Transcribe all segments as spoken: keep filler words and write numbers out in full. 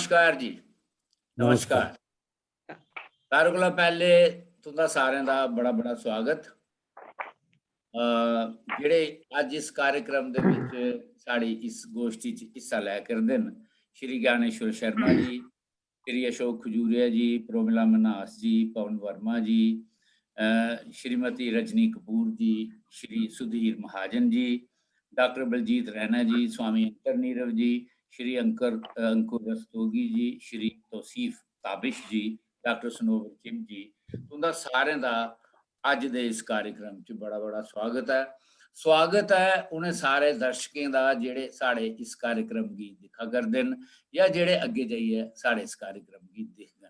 नमस्कार जी। नमस्कार। सारें कोला पैह्ले तुं'दा सारें दा बड़ा बड़ा स्वागत। अ, जेह्ड़े अज्ज इस कार्यक्रम दे बिच साढ़ी इस गोश्ठी च हिस्सा लै करदे न, श्री ज्ञानेश्वर शर्मा जी, श्री अशोक खजूरिया जी, प्रोमिला मन्हास जी, पवन वर्मा जी, अ, श्रीमती रजनी कपूर जी, श्री सुधीर महाजन जी, डॉक्टर बलजीत रैना जी, स्वामी अंकर नीरव जी, श्री अंकर, अंकुर रस्तोगी जी, श्री तौसीफ ताबिश जी, डॉक्टर सनोवर चिब जी, तुं'दा सारें दा अज्ज दे इस कार्यक्रम च बड़ा बड़ा स्वागत ऐ। स्वागत ऐ उ'नें सारे दर्शकें दा जेह्ड़े साढ़े इस कार्यक्रम गी दिक्खा करदे न जां जेह्ड़े अग्गें जाइयै साढ़े इस कार्यक्रम गी दिखङन।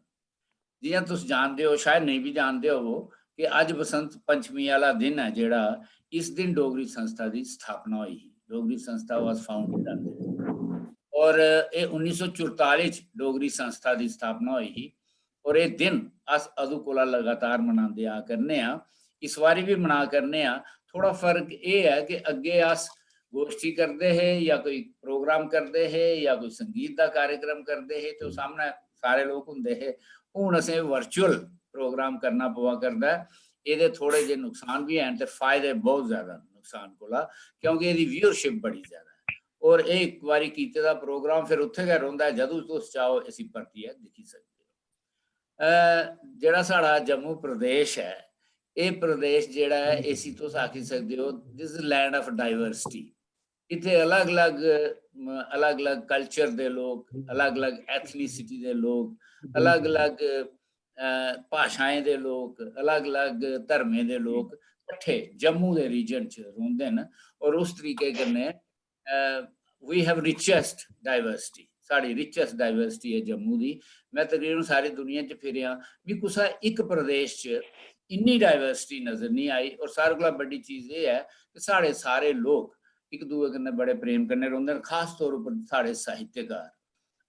जि'यां तुस जानदे ओ, शायद नेईं बी जानदे होवो, कि अज्ज बसंत पंचमी आह्ला दिन ऐ जेह्ड़ा, इस दिन डोगरी संस्था दी स्थापना होई ही। डोगरी संस्था was founded on this day। और एह् उन्नी सौ चुरताली च डोगरी संस्था दी स्थापना होई ही। और एह् दिन अस अदूं कोला लगातार मनांदे आ करने आं, इस बारी बी मना करने आं। थोह्ड़ा फर्क एह् ऐ कि अग्गें अस गोश्ठी करदे हे जां कोई प्रोग्राम करदे हे जां कोई संगीत दा कार्यक्रम करदे हे ते ओह् सामनै सारे लोक होंदे हे। हून असें वर्चुअल प्रोग्राम करना पवा करदा ऐ। एह्दे थोह्ड़े जे नुकसान बी हैन ते फायदे बहुत ज्यादा न नुकसान कोला, क्योंकि एह्दी व्यूअरशिप बड़ी ज्यादा ऐ। और एह् इक बारी कीते दा प्रोग्राम फिर उत्थै गै रौंह्दा ऐ, जदूं तुस चाहो इसी परतियै दिक्खी सकदे ओ। अ, जेह्ड़ा साढ़ा जम्मू प्रदेश ऐ, एह् प्रदेश जेह्ड़ा ऐ, इसी तुस आखी सकदे ओ, this is land of diversity। इत्थै अलग-अलग, म, अलग-अलग कल्चर दे लोक, अलग-अलग एथनिसिटी दे लोक, अलग-अलग, अ, भाशाएं दे लोक, अलग-अलग धर्में दे लोक कट्ठे जम्मू दे रीजन च रौंह्दे न। और उस तरीके कन्नै, अ, we have richest diversity, साढ़ी रिचेस्ट डाइवर्सिटी ऐ जम्मू दी। में तकरीबन सारी दुनिया च फिरेआ, मी कुसै इक प्रदेश च इन्नी डाइवर्सिटी नजर निं आई। और सारें कोला बड्डी चीज एह् ऐ कि साढ़े सारे लोक इक दूए कन्नै बड़े प्रेम कन्नै रौंह्दे न, खास तौर उप्पर साढ़े साहित्यकार।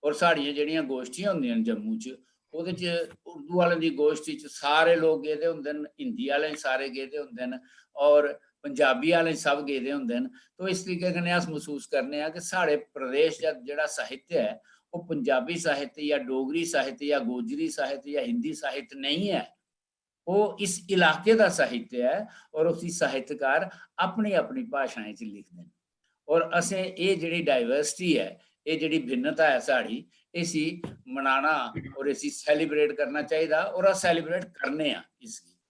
और साढ़ियां जेह्ड़ियां गोश्ठियां होंदियां न जम्मू च, ओह्दे च उर्दू आह्लें दी गोश्ठी च सारे लोक गेदे होंदे न, हिंदी आह्ले सारे गेदे होंदे न और पंजाबी आह्ले सब गेदे होंदे न। तो इस तरीके कन्नै अस मसूस करने आं कि साढ़े प्रदेश दा जेह्ड़ा साहित्य ऐ, ओह् पंजाबी साहित्य जां डोगरी साहित्य जां गोजरी साहित्य जां हिंदी साहित्य नेईं ऐ। ओह् इस इलाके दा साहित्य ऐ और उसी साहित्यकार अपनी-अपनी भाशाएं च लिखदे न। और असें एह् जेह्ड़ी डाइवर्सिटी ऐ, एह् जेह्ड़ी भिन्नता ऐ साढ़ी, इसी मनाना और इसी सेलिब्रेट करना चाहिदा और अस सेलिब्रेट करने आं इसगी।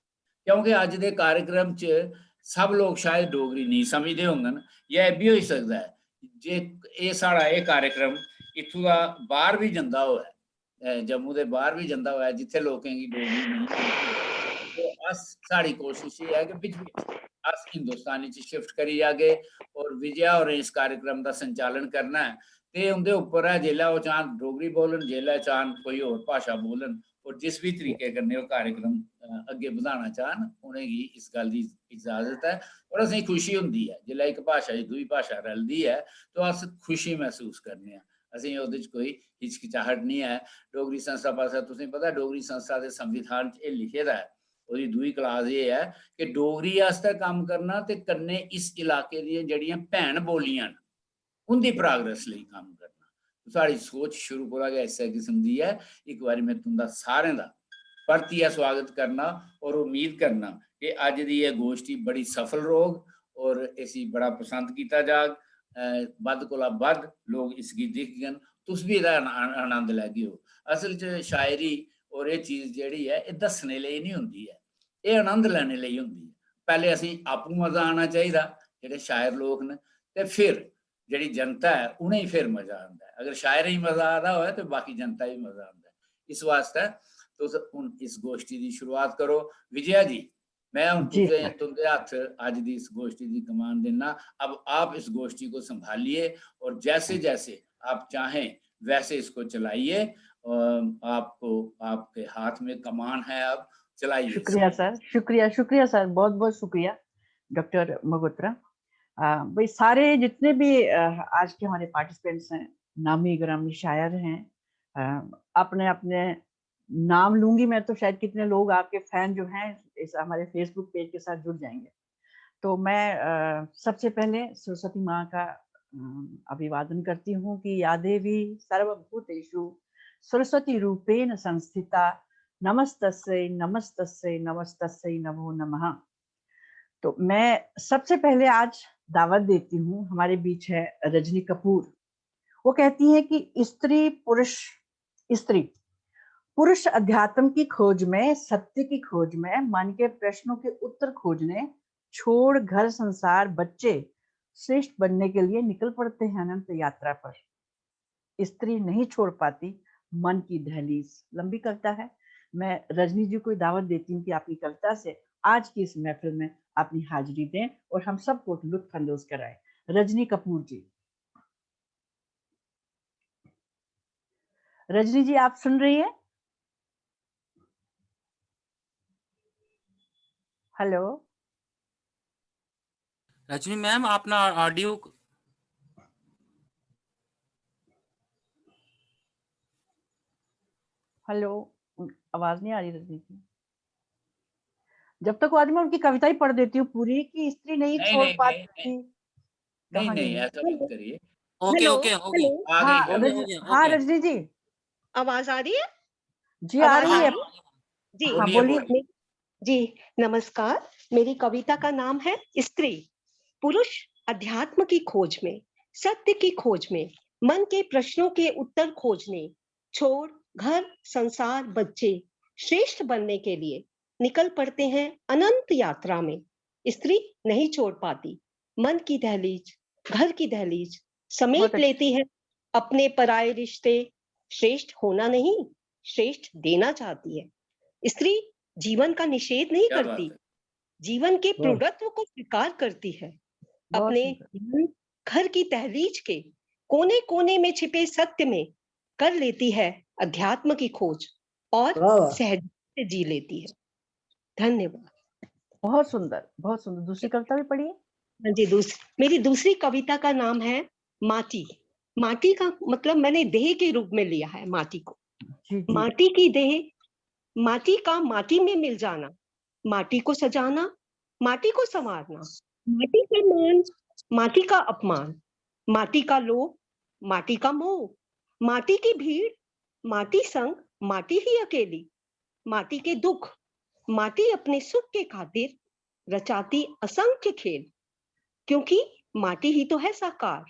क्योंकि अज्ज दे कार्यक्रम च सब लोक शायद डोगरी नेईं समझदे होङन, जां एह् बी होई सकदा ऐ जे एह् साढ़ा एह् कार्यक्रम इत्थूं दा बाह्र बी जंदा होऐ, अ, जम्मू दे बाह्र बी जंदा होऐ, जित्थै लोकें गी डोगरी नेईं औंदी, ते अस, साढ़ी कोशश एह् ऐ कि बिच-बिच अस हिंदुस्तानी च शिफ्ट करी जागे। और विजया होरें इस कार्यक्रम दा संचालन करना ऐ, ते उं'दे उप्पर ऐ, जेल्लै ओह् चाह्न डोगरी बोलन, जेल्लै चाह्न कोई होर भाशा बोलन, और जिस बी तरीके कन्नै ओह् कार्यक्रम, अ, अग्गें बधाना चाह्न, उ'नेंगी इस गल्ल दी इजाजत ऐ। और असेंगी खुशी होंदी ऐ, जेल्लै इक भाशा च दूई भाशा रलदी ऐ, तो अस खुशी मसूस करने आं। असेंगी ओह्दे च कोई हिचकिचाहट निं ऐ। डोगरी संस्था पासेआ तुसेंगी पता ऐ, डोगरी संस्था दे संविधान च एह् लिखे दा ऐ, ओह्दी दूई क्लास एह् ऐ कि डोगरी आस्तै कम्म करना ते कन्नै इस इलाके दियां जेह्ड़ियां भैन बोलियां न, उं'दी प्रोग्रेस लेई कम्म करना। साढ़ी सोच शुरू कोला गै इस्सै किस्म दी ऐ। इक बारी में तुं'दा सारें दा परतियै स्वागत करना और उम्मीद करना कि अज्ज दी एह् गोश्ठी बड़ी सफल रौह्ग और इसी बड़ा पसंद कीता जाग। अ, बद्ध कोला बद्ध लोक इसगी दिखङन, तुस बी एह्दा आन-, आन-, आनंद लैगे ओ। असल च शायरी और एह् चीज जेह्ड़ी ऐ, एह् दस्सने लेई निं होंदी ऐ, एह् आनंद लैने लेई होंदी ऐ। पैह्ले असेंगी आपूं मजा आना चाहिदा, जेह्ड़े शायर लोक न, ते फिर जेह्ड़ी जनता ऐ, उ'नेंगी फिर मजा आंदा ऐ। अगर शायरें गी मजा आ दा होऐ, ते बाकी जनता गी मजा आंदा ऐ। इस वास्तै तुस हून इस गोश्ठी दी शुरुआत करो। विजया जी, मैं हून जी तुसें, सर। तुं'दे हत्थ अज्ज दी इस गोश्ठी दी कमान दिन्ना। अब आप इस गोश्ठी को संभालिए और जैसे जैसे आप चाहें, वैसे इसको चलाइए। अ, आपको, आपके हाथ में कमान है, अब चलाइए इसको। शुक्रिया सर, शुक्रिया, शुक्रिया सर, बहुत बहुत शुक्रिया डॉक्टर मगोत्रा। अ, भाई, सारे जितने भी, अ, आज के हमारे पार्टिसिपेंट्स हैं, नामी गिरामी शायर हैं, अ, अपने अपने नाम लूंगी मैं तो शायद कितने लोग आपके फैन जो हैं इस हमारे Facebook पेज के साथ जुड़ जाएंगे। तो मैं, अ, सबसे पहले सरस्वती माँ का, अ, अभिवादन करती हूँ कि या देवी सर्वभूतेषु सरस्वती रूपेण संस्थिता, नमस्तस्यै नमस्तस्यै नमस्तस्यै नमो नमः। तो मैं सबसे पहले आज दावत देती हूँ, हमारे बीच है रजनी कपूर। वो कहती हैं कि स्त्री पुरुष स्त्री पुरुष अध्यात्म की खोज में, सत्य की खोज में, मन के प्रश्नों के उत्तर खोजने, छोड़ घर संसार बच्चे, श्रेष्ठ बनने के लिए निकल पड़ते हैं अनंत यात्रा पर। स्त्री नहीं छोड़ पाती मन की दहलीज। लंबी कविता है। मैं रजनी जी को दावत देती हूँ कि अपनी कविता से आज की इस महफिल में अपनी हाजिरी दें और हम सबको लुत्फ अंदोज कराएं। रजनी कपूर जी। रजनी जी, आप सुन रही हैं? हेलो। रजनी मैम, अपना ऑडियो हेलो। आवाज नहीं आ रही रजनी जी। जब तक वो आदमी उनकी कविता ही पढ़ देती हूँ पूरी, कि स्त्री नहीं छोड़ पाती। नहीं नहीं, ऐसा मत करिए। Okay okay okay. हाँ रजनी जी, आवाज आ रही है? जी आ रही है। जी हाँ, बोलिए। जी नमस्कार। मेरी कविता का नाम है स्त्री। पुरुष अध्यात्म की खोज में, सत्य की खोज में, मन के प्रश्नों के उत्तर खोजने, छोड़ घर संसार बच्चे, श्रेष्ठ बनने के लिए निकल पड़ते हैं अनंत यात्रा में। स्त्री नहीं छोड़ पाती मन की दहलीज, घर की दहलीज, समेट लेती है अपने पराए रिश्ते। श्रेष्ठ होना नहीं, श्रेष्ठ देना चाहती है। स्त्री जीवन का निषेध नहीं करती, जीवन के पूर्णत्व को स्वीकार करती है। अपने घर की दहलीज के कोने कोने में छिपे सत्य में कर लेती है अध्यात्म की खोज और सहज से जी लेती है। धन्यवाद। बहुत सुंदर, बहुत सुंदर। दूसरी कविता भी पढ़िए। हाँ जी, दूसरी, मेरी दूसरी कविता का नाम है माटी। माटी का मतलब मैंने देह के रूप में लिया है माटी को। माटी की देह, माटी का माटी में मिल जाना, माटी को सजाना, माटी को संवारना, माटी का मान, माटी का अपमान, माटी का लोभ, माटी का मोह, माटी की भीड़, माटी संग, माटी ही अकेली, माटी के दुख, माटी अपने सुख के खातिर रचाती असंख्य खेल, क्योंकि माटी ही तो है साकार,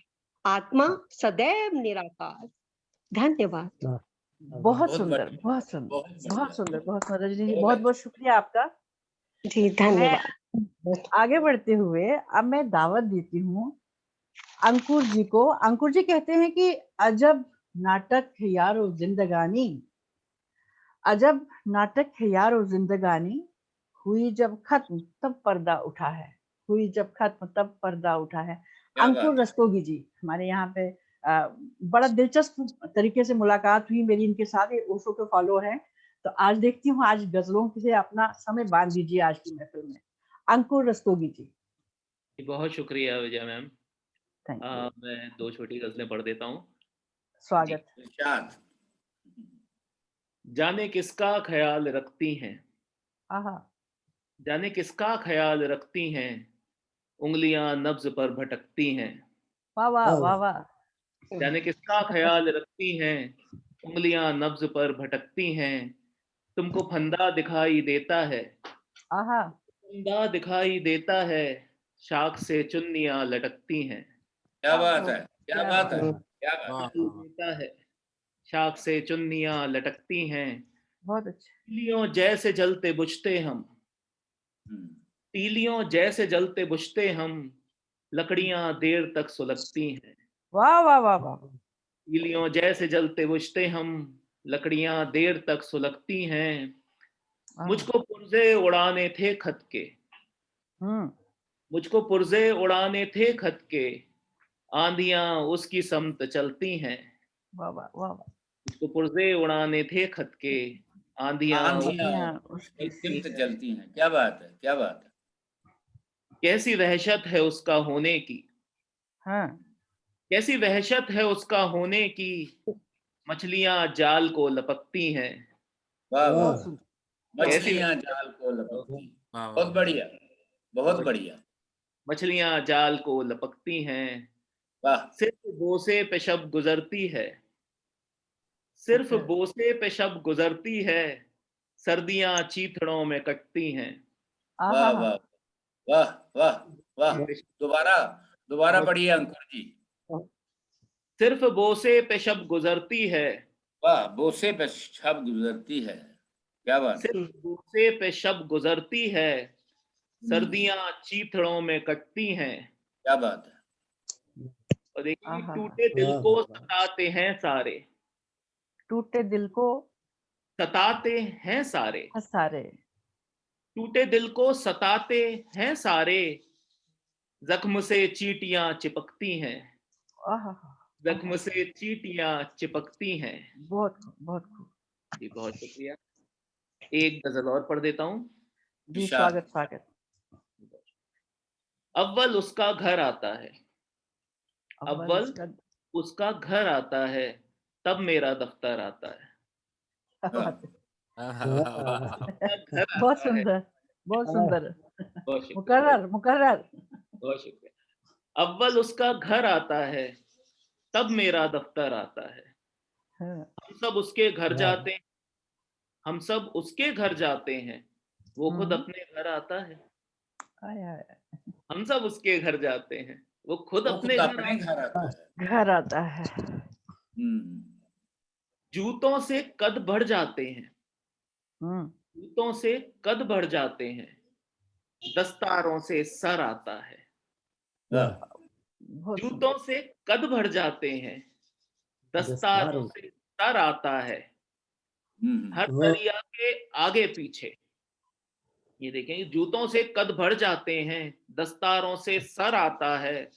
आत्मा सदैव निराकार। धन्यवाद। बहुत सुंदर, बहुत सुंदर, बहुत सुंदर, बहुत सुंदर रजनी जी, बहुत बहुत शुक्रिया आपका। जी धन्यवाद। आगे बढ़ते हुए अब मैं दावत देती हूँ अंकुर जी को। अंकुर जी कहते हैं कि अजब नाटक है यारो जिंदगानी, अजब नाटक है यारो जिंदगानी, हुई जब खत्म तब पर्दा उठा है, हुई जब खत्म तब पर्दा उठा है। अंकुर रस्तोगी जी हमारे यहाँ पे, आ, बड़ा दिलचस्प तरीके से मुलाकात हुई मेरी इनके साथ, ये ओशो के फॉलोअर हैं। तो आज देखती हूँ, आज गजलों से अपना समय बांध दीजिए आज की महफिल में। अंकुर रस्तोगी जी। बहुत शुक्रिया विजया मैम। मैं दो छोटी गजलें पढ़ देता हूँ। स्वागत। जाने किसका ख्याल रखती हैं, जाने किसका ख्याल रखती हैं, उंगलियां नब्ज पर भटकती हैं। वाह वाह वाह वाह। जाने किसका ख्याल रखती हैं, उंगलियां नब्ज पर भटकती हैं। तुमको फंदा दिखाई देता है, फंदा दिखाई देता है, शाख से चुन्नियां लटकती हैं। क्या बात है, क्या बात है, क्या बात देता है, शाख से चुन्नियां लटकती हैं। बहुत अच्छा। तीलियों जैसे जलते बुझते हम, तीलियों जैसे जलते बुझते हम, लकड़ियां देर तक सुलगती हैं। वाह वाह वाह वाह। तीलियों जैसे जलते बुझते हम, लकड़ियां देर तक सुलगती हैं। मुझको पुर्जे उड़ाने थे खत के, हम्म। मुझको पुर्जे उड़ाने थे खत के, आंधियां उसकी समत चलती हैं। वाह वाह वाह वाह। मुझको पुर्जे उड़ाने थे खत के, आंधियां आंधियां उसकी समत चलती हैं। क्या बात है, क्या बात है। कैसी वहशत है उसका होने की, हाँ। कैसी वहशत है उसका होने की, मछलियां जाल को लपकती हैं। वाह वाह। मछलियां जाल को लपकती हैं। बहुत बढ़िया, बहुत बढ़िया। मछलियां जाल को लपकती हैं। वाह। सिर्फ बोसे पे शब गुजरती है, सिर्फ ठीक है। बोसे पे शब गुजरती है, सर्दियां चीथड़ों में कटती हैं। वाह आहा वाह वाह वाह वाह। दोबारा दोबारा बहुत- पढ़िए अंकुर जी। सिर्फ बोसे पे शब गुजरती है, वाह, बोसे पे शब गुजरती है। क्या बात है। सिर्फ बोसे पे शब गुजरती है, सर्दियां चीथड़ों में कटती हैं। क्या बात है। और देखिए, आहा। टूटे दिल वाह, को वाह। सताते हैं सारे, टूटे दिल को सताते हैं सारे, सारे। टूटे दिल को सताते हैं सारे, जख्म से चींटियां चिपकती हैं, आहा। जख्म से चींटियां चिपकती हैं। बहुत खूब, बहुत खूब। जी, बहुत शुक्रिया। एक गजल और पढ़ देता हूँ। जी, इरशाद। स्वागत, स्वागत। अव्वल उसका घर आता है, अव्वल उसका उसका घर आता है, तब मेरा दफ्तर आता है। क्या बात है। वाह, वाह, वाह। उसका घर बहुत आता है। सुंदर, बहुत सुंदर। बहुत शुक्रिया। मुकर्रर, मुकर्रर। बहुत शुक्रिया। अव्वल उसका घर आता है, तब मेरा दफ्तर आता है। हाँ, हम सब उसके घर वाह। जाते हैं, हम सब उसके घर जाते हैं, वो खुद हम्म। अपने घर आता है। आय, आय, आय। हम सब उसके घर जाते हैं, वो खुद वो अपने खुद घर अपने आता है। घर आता है। घर आता है। हम्म। जूतों से कद बढ़ जाते हैं, हम्म। जूतों से कद बढ़ जाते हैं, दस्तारों से सर आता है। वाह। बहुत जूतों से कद बढ़ जाते हैं, दस्तारों दस्तारों। से सर आता है। हम्म। हर वाह। दरिया के आगे पीछे, ये देखें, जूतों से कद बढ़ जाते हैं, दस्तारों से सर आता है।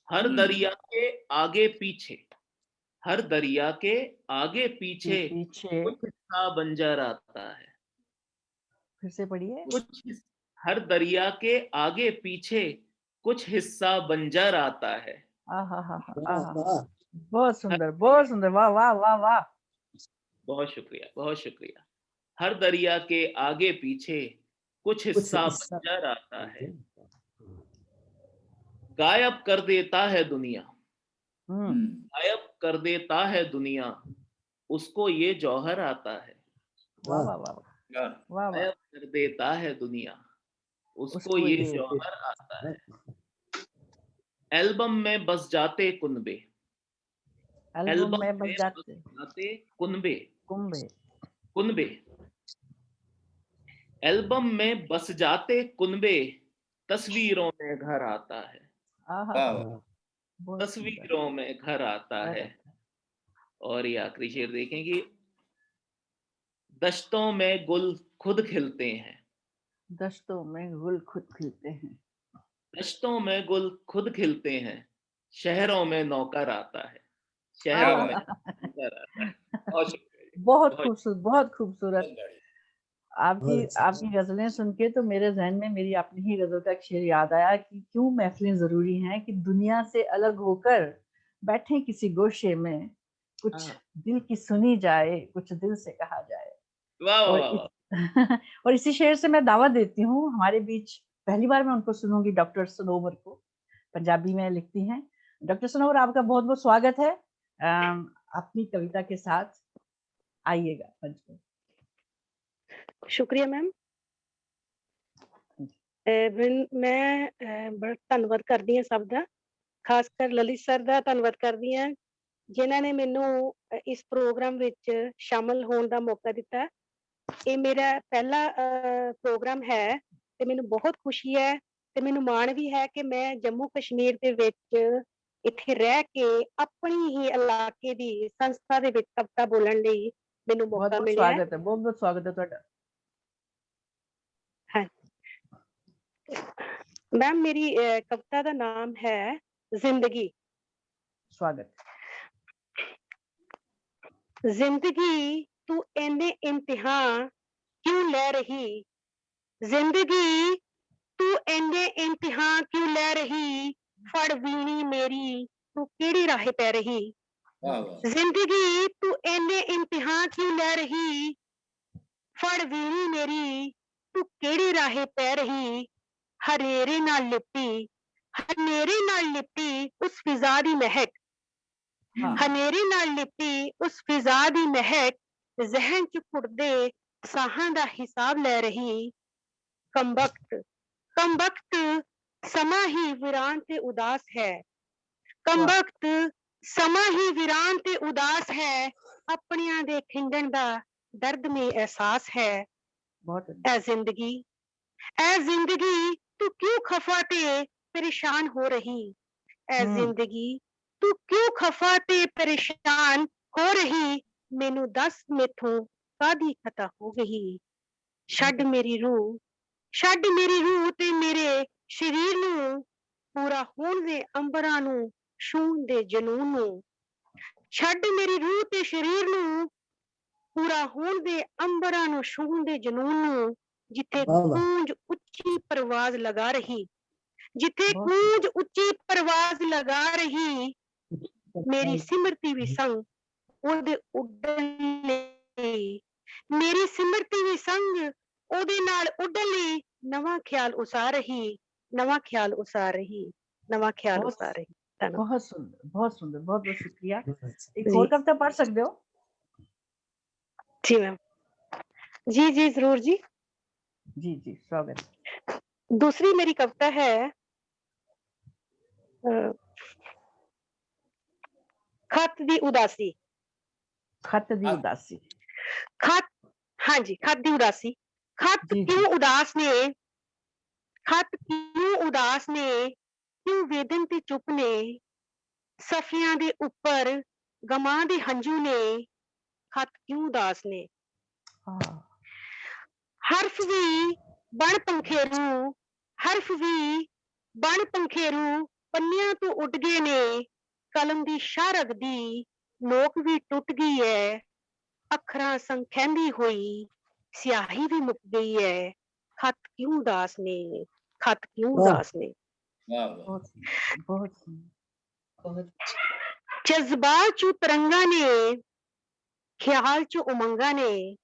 हर हम्म। दरिया के आगे पीछे, हर दरिया के आगे पीछे पीछे कुछ हिस्सा बंजर आता है। फिर से पढ़िए। कुछ हिस-, हर दरिया के आगे पीछे कुछ हिस्सा बंजर आता है। आहा हा हा, वाह, आहा। वाह। बहुत सुंदर, बहुत सुंदर। वाह, वाह, वाह, वाह। बहुत शुक्रिया, बहुत शुक्रिया। हर दरिया के आगे पीछे कुछ हिस्सा हिस्सा। बंजर आता है। गायब कर देता है दुनिया, हम्म। हम्म। गायब कर देता है दुनिया, उसको ये जौहर आता है। वाह, वाह। वाह, वाह, वाह। वाह। वाह, वाह। गायब कर देता है दुनिया, उसको उसको ये ये जौहर आता है। एल्बम में बस जाते कुनबे, एल्बम एल्बम में बस में जाते जाते कुनबे, कुंबे। कुनबे। एल्बम में बस जाते कुनबे, तस्वीरों में घर आता है। आहा, वाह, वाह। बहुत सुंदर। तस्वीरों में घर आता घर है। आता है। और ये आखिरी शेर देखें कि दश्तों में गुल खुद खिलते हैं, दश्तों में गुल खुद खिलते हैं। दश्तों में गुल खुद खिलते हैं, शहरों में नौकर आता है, शहरों आहा। में नौकर आता है। बहुत शुक्रिया। बहुत बहुत खूबसूरत, बहुत खूबसूरत। बहुत बढ़िया। आपकी बहुत अच्छा। आपकी गजलें सुन के तो मेरे जहन में मेरी अपनी ही गजल का एक शेर याद आया कि क्यों महफिलें जरूरी हैं, कि दुनिया से अलग होकर बैठे किसी गोशे में, कुछ हाँ। दिल की सुनी जाए, कुछ दिल से कहा जाए। वाह, वाह, और वाह, इस- वाह। और इसी शेर से मैं दावत देती हूँ, हमारे बीच पहली बार मैं उनको सुनूंगी, डॉक्टर सनोवर को। पंजाबी में लिखती हैं। डॉक्टर सनोवर, आपका बहुत बहुत स्वागत है। अम, अपनी कविता के साथ आइएगा मंच पर। ਸ਼ੁਕਰੀਆ ਮੈਮ। ਅਹ, ਵਰਿੰਦ, ਮੈਂ ਅਹ, ਬੜਾ ਧੰਨਵਾਦ ਕਰਦੀ ਹਾਂ ਸਭ ਦਾ, ਖਾਸ ਕਰ ਲਲਿਤ ਸਰ ਦਾ ਧੰਨਵਾਦ ਕਰਦੀ ਹਾਂ, ਜਿਨ੍ਹਾਂ ਨੇ ਮੈਨੂੰ ਅਹ, ਇਸ ਪ੍ਰੋਗਰਾਮ ਵਿੱਚ ਸ਼ਾਮਲ ਹੋਣ ਦਾ ਮੌਕਾ ਦਿੱਤਾ। ਇਹ ਮੇਰਾ ਪਹਿਲਾ ਅਹ, ਪ੍ਰੋਗਰਾਮ ਹੈ ਤੇ ਮੈਨੂੰ ਬਹੁਤ ਖੁਸ਼ੀ ਹੈ ਤੇ ਮੈਨੂੰ ਮਾਣ ਵੀ ਹੈ ਕਿ ਮੈਂ ਜੰਮੂ ਕਸ਼ਮੀਰ ਦੇ ਵਿੱਚ ਇੱਥੇ ਰਹਿ ਕੇ ਆਪਣੀ ਹੀ ਇਲਾਕੇ ਦੀ ਸੰਸਥਾ ਦੇ ਵਿੱਚ ਕਵਿਤਾ ਬੋਲਣ ਲਈ ਮੈਨੂੰ बहुत ਮੌਕਾ बहुत ਮਿਲਿਆ ਹੈ। स्वागत है, बहुत बहुत स्वागत है ਤੁਹਾਡਾ। ਹਾਂ ਮੈਮ, ਮੇਰੀ ਅਹ, ਕਵਿਤਾ ਦਾ ਨਾਮ ਹੈ ਜ਼ਿੰਦਗੀ। स्वागत। ਜ਼ਿੰਦਗੀ, ਤੂੰ ਇੰਨੇ ਇਮਤਿਹਾਨ ਕਿਉਂ ਲੈ ਰਹੀ? ਜ਼ਿੰਦਗੀ, ਤੂੰ ਇੰਨੇ ਇਮਤਿਹਾਨ ਕਿਉਂ ਲੈ ਰਹੀ? ਫੜ ਵੀਣੀ ਮੇਰੀ, ਤੂੰ ਕਿਹੜੇ ਰਾਹੇ ਪੈ ਰਹੀ? ਵਾਹ, ਵਾਹ। ਜ਼ਿੰਦਗੀ, ਤੂੰ ਇੰਨੇ ਇਮਤਿਹਾਨ ਕਿਉਂ ਲੈ ਰਹੀ? ਫੜ ਵੀਣੀ ਮੇਰੀ, ਤੂੰ ਕਿਹੜੇ ਰਾਹੇ ਪੈ ਰਹੀ? ਹਨੇਰੇ ਨਾਲ ਲਿਪਟੀ, ਹਨੇਰੇ ਨਾਲ ਲਿਪਟੀ ਉਸ ਫਿਜ਼ਾ ਦੀ ਮਹਿਕ। ਹਨੇਰੇ ਨਾਲ ਲਿਪੀ ਉਸ ਫਿਜ਼ਾ ਦੀ ਮਹਿਕ, ਜ਼ਹਿਨ ਚ ਘੁੱਟਦੇ ਸਾਹਾਂ ਦਾ ਹਿਸਾਬ ਲੈ ਰਹੀ। ਕਮਬਖਤ, ਕਮਬਖਤ, ਸਮਾਂ ਹੀ ਵੀਰਾਨ ਤੇ ਉਦਾਸ ਹੈ। ਕਮਬਖਤ, ਸਮਾਂ ਹੀ ਵੀਰਾਨ ਤੇ ਉਦਾਸ ਹੈ। ਆਪਣਿਆਂ ਦੇ ਖਿੰਡਣ ਦਾ ਦਰਦ ਮੇ ਅਹਿਸਾਸ ਹੈ। ਬਹੁਤ ਐ ਜ਼ਿੰਦਗੀ, ਐ ਜ਼ਿੰਦਗੀ, ਤੂੰ ਕਿਉਂ ਖਫਾ ਤੇ ਪਰੇਸ਼ਾਨ ਹੋ ਰਹੀ? ਐ ਹਮ। ਜ਼ਿੰਦਗੀ, ਤੂੰ ਕਿਉਂ ਖਫਾ ਤੇ ਪਰੇਸ਼ਾਨ ਹੋ ਰਹੀ? ਮੈਨੂੰ ਦੱਸ, ਮੈਥੋਂ ਕਾਦੀ ਖਤਾ ਹੋ ਗਈ? ਛੱਡ ਬਹੁਤ ਮੇਰੀ ਰੂਹ, ਛੱਡ ਮੇਰੀ ਰੂਹ ਤੇ ਮੇਰੇ ਸਰੀਰ ਨੂੰ, ਪੂਰਾ ਹੋਣ ਦੇ ਅੰਬਰਾਂ ਨੂੰ, ਛੂਹਣ ਦੇ ਜਨੂਨ ਨੂੰ। ਛੱਡ ਮੇਰੀ ਰੂਹ ਤੇ ਸਰੀਰ ਨੂੰ, ਪੂਰਾ ਹੋਣ ਦੇ ਅੰਬਰਾਂ ਨੂੰ, ਛੂਹਣ ਦੇ ਜਨੂਨ ਨੂੰ। ਜਿੱਥੇ ਵਾਹ, ਵਾਹ। ਕੂੰਜ ਉੱਚੀ ਪਰਵਾਜ਼ ਲਗਾ ਰਹੀ, ਜਿੱਥੇ ਬਹੁਤ ਕੂੰਜ ਉੱਚੀ ਪਰਵਾਜ਼ ਲਗਾ ਰਹੀ, ਮੇਰੀ ਸਿਮਰਤੀ ਵੀ ਸੰਗ ਉਹਦੇ ਉੱਡਣ ਲਈ, ਮੇਰੀ ਸਿਮਰਤੀ ਵੀ ਸੰਗ ਉਹਦੇ ਨਾਲ ਉੱਡਣ ਲਈ ਨਵਾਂ ਖਿਆਲ ਉਸਾਰ ਰਹੀ, ਨਵਾਂ ਖਿਆਲ ਉਸਾਰ ਰਹੀ, ਨਵਾਂ ਖਿਆਲ ਬਹੁਤ ਉਸਾਰ ਰਹੀ। ਧੰਨਵਾਦ। ਬਹੁਤ ਸੁੰਦਰ, ਬਹੁਤ ਸੁੰਦਰ, ਬਹੁਤ ਬਹੁਤ ਸ਼ੁਕਰੀਆ। ਇੱਕ ਜੀ। ਹੋਰ ਕਵਿਤਾ ਪੜ੍ਹ ਸਕਦੇ ਹੋ? ਜੀ ਮੈਮ। ਜੀ, ਜੀ, ਜ਼ਰੂਰ ਜੀ। ਜੀ ਜੀ, ਸਵਾਗਤ। दूसरी मेरी कविता है, अ, खत दी उदासी। ਖਤ ਦੀ ਉਦਾਸੀ। खत, हाँ जी, खत दी उदासी। खत जी, जी। क्यों उदास ने, खत क्यों उदास ने, क्यों वेदन ते चुप ने, सफियां दे ऊपर गमां दे हंजू ने, खत क्यों उदास ने। ਹਾਂ। हर्फ भी बन पंखेरू, हर्फ भी बन पंखेरू, पन्नियां तो उड गए ने, कलम दी शाह रग दी नोक भी टुट गई है, अखरां संग खैंदी होई स्याही भी मुक गई है। खत क्यों उदास ने, खत क्यों वाह। उदास ने। वाह वाह। ਬਹੁਤ ਬਹੁਤ बहुत अच्छा। जज्बात चू तरंगा ने, ख्याल चू उमंगा ने,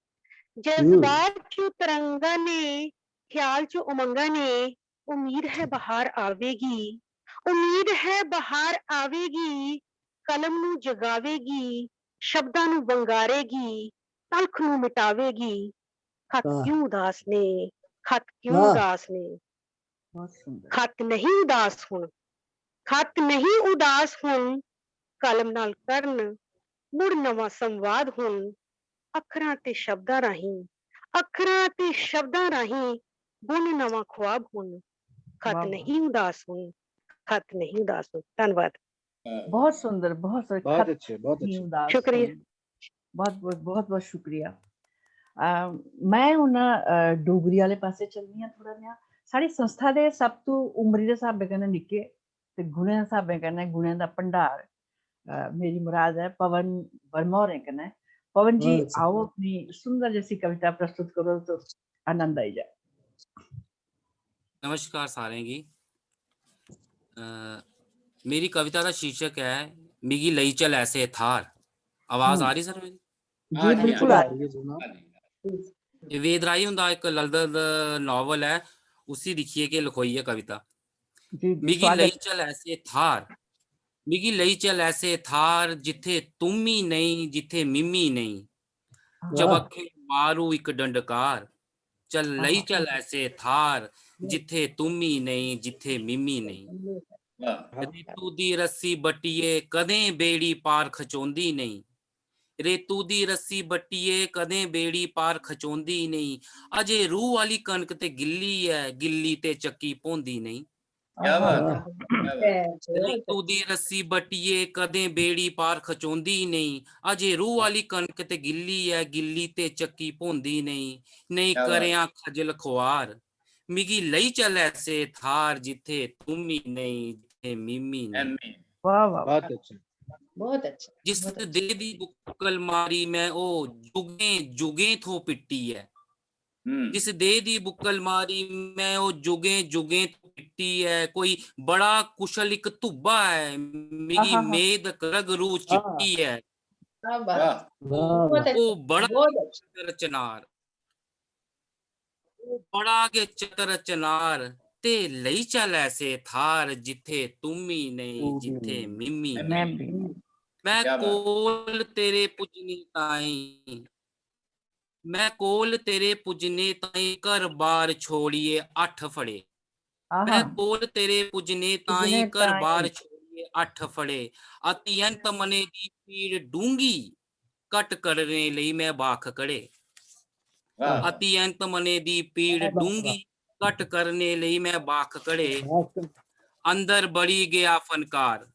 जज्बात चू तरंगा ने, ख्याल चू उमंगा ने। उम्मीद है बहार आवेगी, उम्मीद है बहार आवेगी। कलम नू जगावेगी, शब्दां नू वंगारेगी, तलख नू मिटावेगी। खत वाह। क्यों उदास ने, खत क्यों वाह। उदास ने। ਬਹੁਤ ਸੁੰਦਰ। ਖਤ ਨਹੀਂ ਉਦਾਸ ਹੁਣ, ਖਤ ਨਹੀਂ ਉਦਾਸ ਹੁਣ, ਕਲਮ ਨਾਲ ਕਰਨ ਮੁੜ ਨਵਾਂ ਸੰਵਾਦ ਹੁਣ। ਅੱਖਰਾਂ ਤੇ ਸ਼ਬਦਾਂ ਰਾਹੀਂ, ਅੱਖਰਾਂ ਤੇ ਸ਼ਬਦਾਂ ਰਾਹੀਂ ਬੁਣ ਨਵਾਂ ਖੁਆਬ ਹੁਣ। ਖਤ ਵਾਹ, ਵਾਹ। ਨਹੀਂ ਉਦਾਸ ਹੁਣ, ਖਤ ਨਹੀਂ ਉਦਾਸ ਹੁਣ। ਧੰਨਵਾਦ। वाह, वाह। ਬਹੁਤ ਸੁੰਦਰ, ਬਹੁਤ ਸੁੰਦਰ। बहुत ਖਤ अच्छे, बहुत ਨਹੀਂ अच्छे। ਉਦਾਸ ਸ਼ੁਕਰੀਆ। ਹੋਣ। ਬਹੁਤ ਬਹੁਤ ਬਹੁਤ ਬਹੁਤ ਸ਼ੁਕਰੀਆ। ਅਮ, ਮੈਂ ਹੁਣ ਅ, ਡੋਗਰੀ ਵਾਲੇ ਪਾਸੇ ਚੱਲਦੀ ਹਾਂ ਥੋੜਾ ਜਿਹਾ। ਸਾਡੀ ਸੰਸਥਾ ਦੇ ਸਭ ਤੋਂ ਉਮਰੀ ਦੇ ਹਿਸਾਬੇ ਕਨੇ ਨਿੱਕੇ ਤੇ ਗੁਣੇ ਦੇ ਹਿਸਾਬੇ ਕਨੇ ਗੁਣੇ ਦਾ ਭੰਡਾਰ, ਅ, ਮੇਰੀ ਮੁਰਾਦ ਹੈ ਪਵਨ ਵਰਮਾ ਹੋਰੇ ਕਨੇ। ਪਵਨ ਜੀ, ਬਹੁਤ ਅੱਛਾ। ਆਓ ਆਪਣੀ ਸੁੰਦਰ ਜਿਹੀ ਕਵਿਤਾ ਪ੍ਰਸਤੁਤ ਕਰੋ ਤਾਂ ਆਨੰਦ ਆਈ ਜਾਏ। नमस्कार सारें गी। अ, मेरी कविता दा शीर्षक ऐ मिगी लेई चल ऐसे थार। आवाज हम्म। आ रही सर मेरी? हाँ जी, जी, बिल्कुल हाँ आ जी। रही है, जनाब। ये वेद राही हुंदा इक ललदल नावल ऐ, उसी दिक्खियै गै लखोई ऐ कविता। जी जी, मिगी स्वागत। लेई चल ऐसे थार, मिगी लेई चल ऐसे थार, जित्थे तुम ही नेईं, जित्थे मिम्मी नेईं। वाह। चबक्खे मारू इक डंडकार, चल लेई आहा। चल ऐसे थार, जित्थे तुम ही नेईं, जित्थे मिम्मी नेईं। वाह। रेतू दी रस्सी बट्टिये कदें बेड़ी पार खचोंदी नेईं। रेतू दी रस्सी बट्टिये कदें बेड़ी पार खचोंदी नेईं। अजे रूह आह्ली कनक ते गिल्ली ऐ, गिल्ली ते चक्की भोंदी नेईं। क्या बात है, आहा। क्या बात है। रेतू दी रस्सी बट्टिये कदें बेड़ी पार खचोंदी नेईं। अजे रूह आह्ली कनक ते गिल्ली ऐ, गिल्ली ते चक्की भोंदी नेईं। नेईं क्या बात। करेआं खजल खुआर, मिगी लेई चल ऐसे थार, जित्थे तुम्मी नेईं, जित्थे मिम्मी नेईं। एमी। वाह वाह। बहुत अच्छा। बहुत अच्छा। जिस बहुत अच्छा। देह दी बुक्कल मारी मैं, ओ जुगें जुगें थो पिट्टी ऐ। हम्म। जिस देह दी बुक्कल मारी मैं, ओ जुगें जुगें थो पिट्टी ऐ। कोई बड़ा कुशल इक धुब्बा ऐ, मिगी आहा हा। मेद करग रूह चिट्टी ऐ। क्या बात। वाह, बहुत वाह। अच्छा। ओ बड़ा बहुत अच्छा। चतर चनार, ओ बड़ा गै चतर चनार, ते लेई चल ऐसे थार, जित्थे तुम्मी नेईं, तुम्मी जित्थे नेईं। मिम्मी मैं नेईं। भी नहीं। मैं क्या बात। कोल तेरे पुज्जने ताईं, मैं कोल तेरे पुज्जने ताईं घर बार छोड़िए अट्ठ फड़े। मैं आहा। कोल तेरे पुज्जने पुज्जने ताईं घर बार ताईं। छोड़िए अट्ठ फड़े। अत्यंत मने दी पीड़ डूंगी घट करने लेई मैं बाख कड़े। वाह। अत्यंत मने दी पीड़ वाह, वाह, डूंगी घट करने लेई मैं बाख कड़े। वाह। अंदर बड़ी गया फनकार,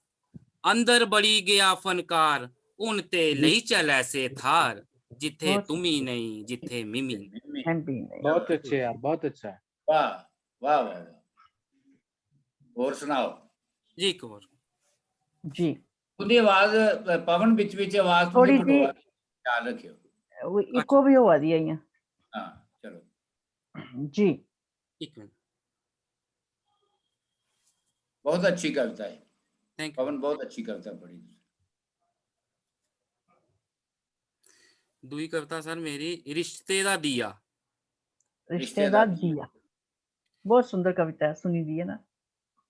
अंदर बड़ी गया फनकार, हुन ते लेई चल ऐसे थार, जिथे बहुत तुमी नहीं, जिथे मिमी। मैं भी नहीं। बहुत अच्छे यार, बहुत अच्छा है। वाह, वाह, वाह, वाह। और सुनाओ। जी, एक और। जी। ਉਹਦੀ ਆਵਾਜ਼, ਅ, ਪਵਨ, ਵਿੱਚ ਵਿੱਚ ਆਵਾਜ਼ ਤੁਸੀਂ ਥੋੜ੍ਹੀ ਕਟਵਾ ਜਿਹੀ ਕੇ ਖਿਆਲ ਰੱਖਿਓ। वो इको भी होआ दिया इयां। ਹਾਂ, ਚਲੋ। जी। एक मिनट। बहुत अच्छी कविता है थैंक यू। पवन, बहुत अच्छी कविता पढ़ी। दूई कविता सर मेरी रिश्ते दा दिया। रिश्ते दा दिया। बहुत सुंदर कविता है, सुनी दी है ना।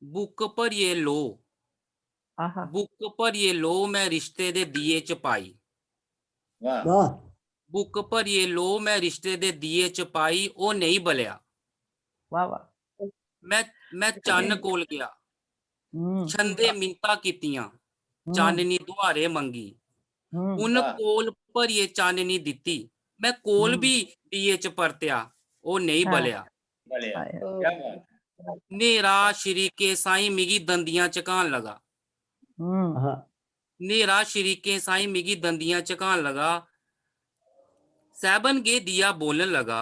बुक भरिए लो, आहा। बुक भरिए लो मैं रिश्ते दे दिए च पाई। वाह। वाह। बुक भरिए लो मैं रिश्ते दे दिए च पाई, ओह् नेईं बलेआ। वाह, वाह। मैं मैं चन्न कोल गेआ, हम्म। छंदे मिन्नतां कीतियां, हम्म। चाननी दुआरे मंगी। हम्म। उन वाह। कोल भरिए चाननी दित्ती, मैं कोल हम्म। भी दिए च परतेआ, ओह् नेईं हाँ। बलेआ। बढ़िया। हाय। क्या बात है। न्हेरा शरीकें साईं मिगी दंदियां झकान लगा। हम्म। हाँ। न्हेरा शरीकें साईं मिगी दंदियां झकान लगा। सैबन गे दिया बोलन लगा,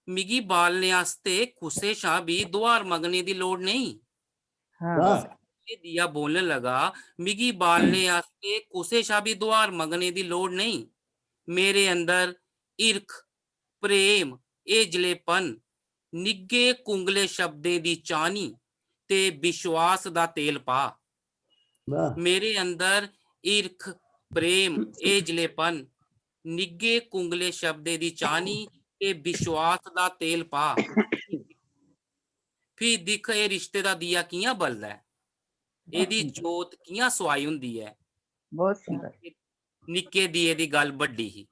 मिगी बालने आस्तै कुसै शा बी दुआर मंगने दी लोड़ नेईं। हाँ। वाह। एह् दिया बोलन लगा, मिगी बालने आस्तै कुसै शा बी दुआर मंगने दी लोड़ नेईं। मेरे अंदर हिरख, प्रेम, हेजलेपन, निग्घे कुंगले शब्दें दी चाह्नी ते विश्वास दा तेल पा। वाह। मेरे अंदर हिरख, प्रेम, हेजलेपन, निग्घे कुंगले शब्दें दी चाह्नी ते विश्वास दा तेल पा। फ्ही दिक्ख, एह् रिश्ते दा दिया कि'यां बलदा ऐ, एह्दी जोत कि'यां सुआई होंदी ऐ। बहुत सुंदर। निक्के दिए दी गल्ल बड्डी ही।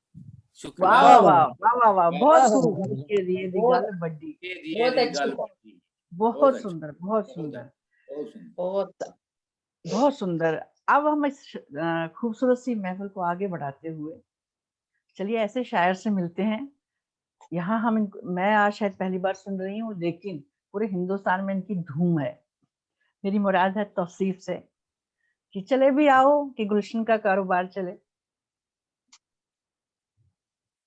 शुक्रिया। वाह, वाह, वाह, वाह। वाह, वाह, वाह, बहुत खूब। निक्के दिए दी बहुत गल्ल बड्डी। ये दिए बहुत दी अच्छी गल्ल बात। बड्डी। बहुत बहुत अच्छा। सुंदर, बहुत बहुत सुंदर, अच्छा। बहुत सुंदर। बहुत बहुत सुंदर। अब हम इस श-, अ, खूबसूरत सी महफिल को आगे बढ़ाते हुए चलिए ऐसे शायर से मिलते हैं। यहाँ हम इनको, मैं आज शायद पहली बार सुन रही हूँ, लेकिन पूरे हिंदुस्तान में इनकी धूम है। मेरी मुराद है तौसीफ से कि चले भी आओ कि गुलशन का कारोबार चले।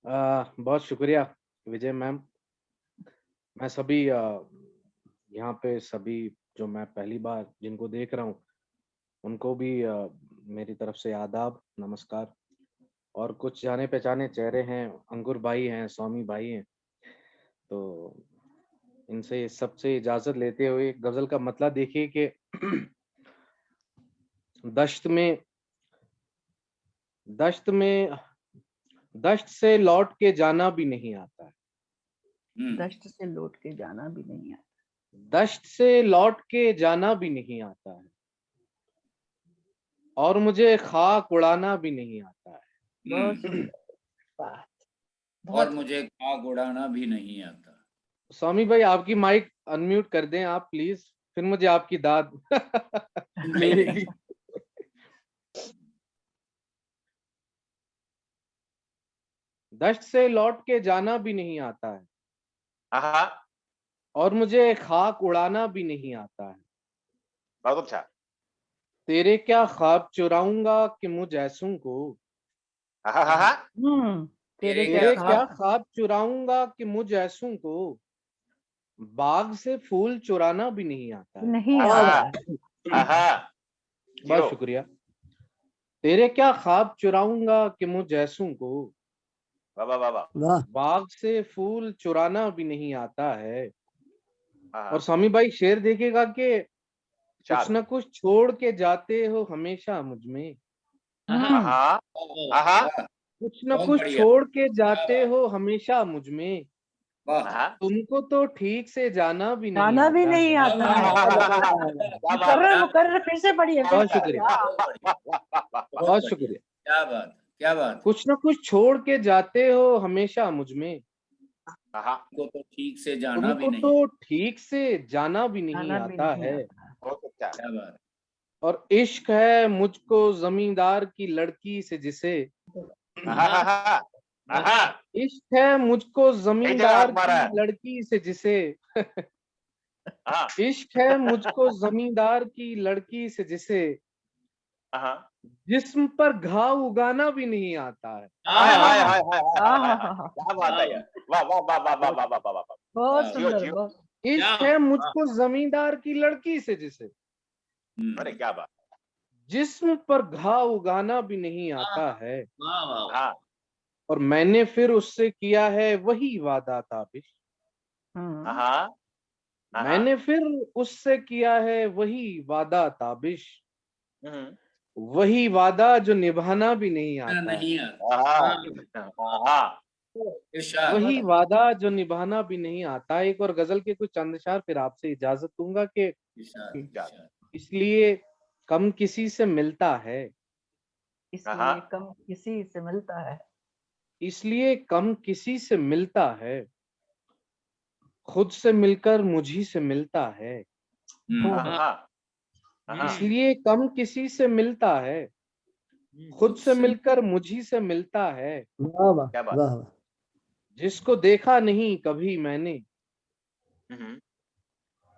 अ, बहुत शुक्रिया विजय मैम। मैं सभी, अ, यहाँ पे सभी जो मैं पहली बार जिनको देख रहा हूँ, उनको भी, अ, मेरी तरफ से आदाब, नमस्कार। और कुछ जाने पहचाने चेहरे हैं, अंकुर भाई हैं, स्वामी भाई हैं, तो इनसे सबसे इजाजत लेते हुए एक गजल का मतला देखिए कि दश्त में, दश्त में, दश्त से लौट के जाना भी नहीं आता है। हम्म। दश्त से लौट के जाना भी नहीं आता। दश्त से लौट के जाना भी नहीं आता है, और मुझे खाक उड़ाना भी नहीं आता है। बहुत सुंदर। बात। और बहुत मुझे खाक उड़ाना भी नहीं आता। स्वामी भाई, आपकी माइक अनम्यूट कर दें आप प्लीज, फिर मुझे आपकी दाद मिलेगी। दश्त से लौट के जाना भी नहीं आता है, हाँ, और मुझे खाक उड़ाना भी नहीं आता है। बहुत अच्छा। तेरे क्या ख्वाब चुराऊंगा कि मुझ ऐसों को, हाँ, हाँ, हाँ। हम्म। तेरे तेरे क्या तेरे ख्वाब। क्या ख्वाब चुराऊंगा कि मुझ ऐसों को, बाग से फूल चुराना भी नहीं आता है। नहीं हाँ, आता। हाँ, हाँ। बहुत यो। शुक्रिया। तेरे क्या ख्वाब चुराऊंगा कि मुझ ऐसों को, वाह, वाह, वाह, वाह। वाह। बाग से फूल चुराना भी नहीं आता है। हाँ, हाँ। और स्वामी भाई, शेर देखिएगा कि इरशाद। कुछ ना कुछ छोड़ के जाते हो हमेशा मुझ में, हम्म। हाँ, हाँ, हाँ। कुछ ना बहुत कुछ बढ़िया। छोड़ के जाते क्या बात। हो हमेशा मुझ में, वाह। हाँ। तुमको तो ठीक से जाना भी नहीं जाना भी आता नहीं है। आता है। क्या बात मुकर्रर है। मुकर्रर फिर से पढ़िए, फिर बहुत से शुक्रिया। पढ़िए। हाँ। बहुत शुक्रिया। क्या बात, क्या बात। कुछ ना कुछ छोड़ के जाते हो हमेशा मुझ में। हाँ। तुमको तो ठीक से जाना भी तुमको नहीं। तो ठीक से जाना भी नहीं जाना भी आता नहीं है। आता। बहुत अच्छा। क्या बात। और इश्क है मुझको जमींदार की लड़की से जिसे, हाँ, हाँ, हाँ, हाँ। इश्क है मुझको जरा जमींदार हमारा की लड़की से जिसे, हाँ। इश्क है मुझको जमींदार की लड़की से जिसे हाँ। जिस्म पर घाव उगाना भी नहीं आता है। हाय, हाय, हाय, हाय, हाय, हाय, आहा। हाय। क्या बात है यार। वाह, वाह, वाह। बहुत हाँ। सुंदर, जियो, बहुत इश्क क्या? है मुझको जमींदार की लड़की से जिसे, हम्म। अरे क्या बात। जिस्म पर घाव उगाना भी नहीं आता है। वाह, वाह, वाह। हाँ। और मैंने फिर उससे किया है वही वादा ताबिश। हम्म। हाँ। हाँ। मैंने फिर उससे किया है वही वादा ताबिश, हम्म। वही वादा जो निभाना भी नहीं आता है। नहीं आता। हाँ। हाँ। हाँ। इरशाद। वही वादा जो निभाना भी नहीं आता। एक और गजल के कुछ चंद अशार, फिर आपसे इजाजत दूंगा कि इरशाद, इरशाद। इरशाद। इसलिए कम किसी से मिलता है, इसलिए हाँ। कम किसी से मिलता है। इसलिए कम किसी से मिलता है, खुद से मिलकर मुझी से मिलता है। हम्म। हो। हाँ। हाँ। इसलिए कम किसी से मिलता है, हम्म। खुद से मिलकर मुझी से मिलता है। वाह वाह क्या बात। वाह वाह। जिसको देखा नहीं कभी मैंने, हम्म।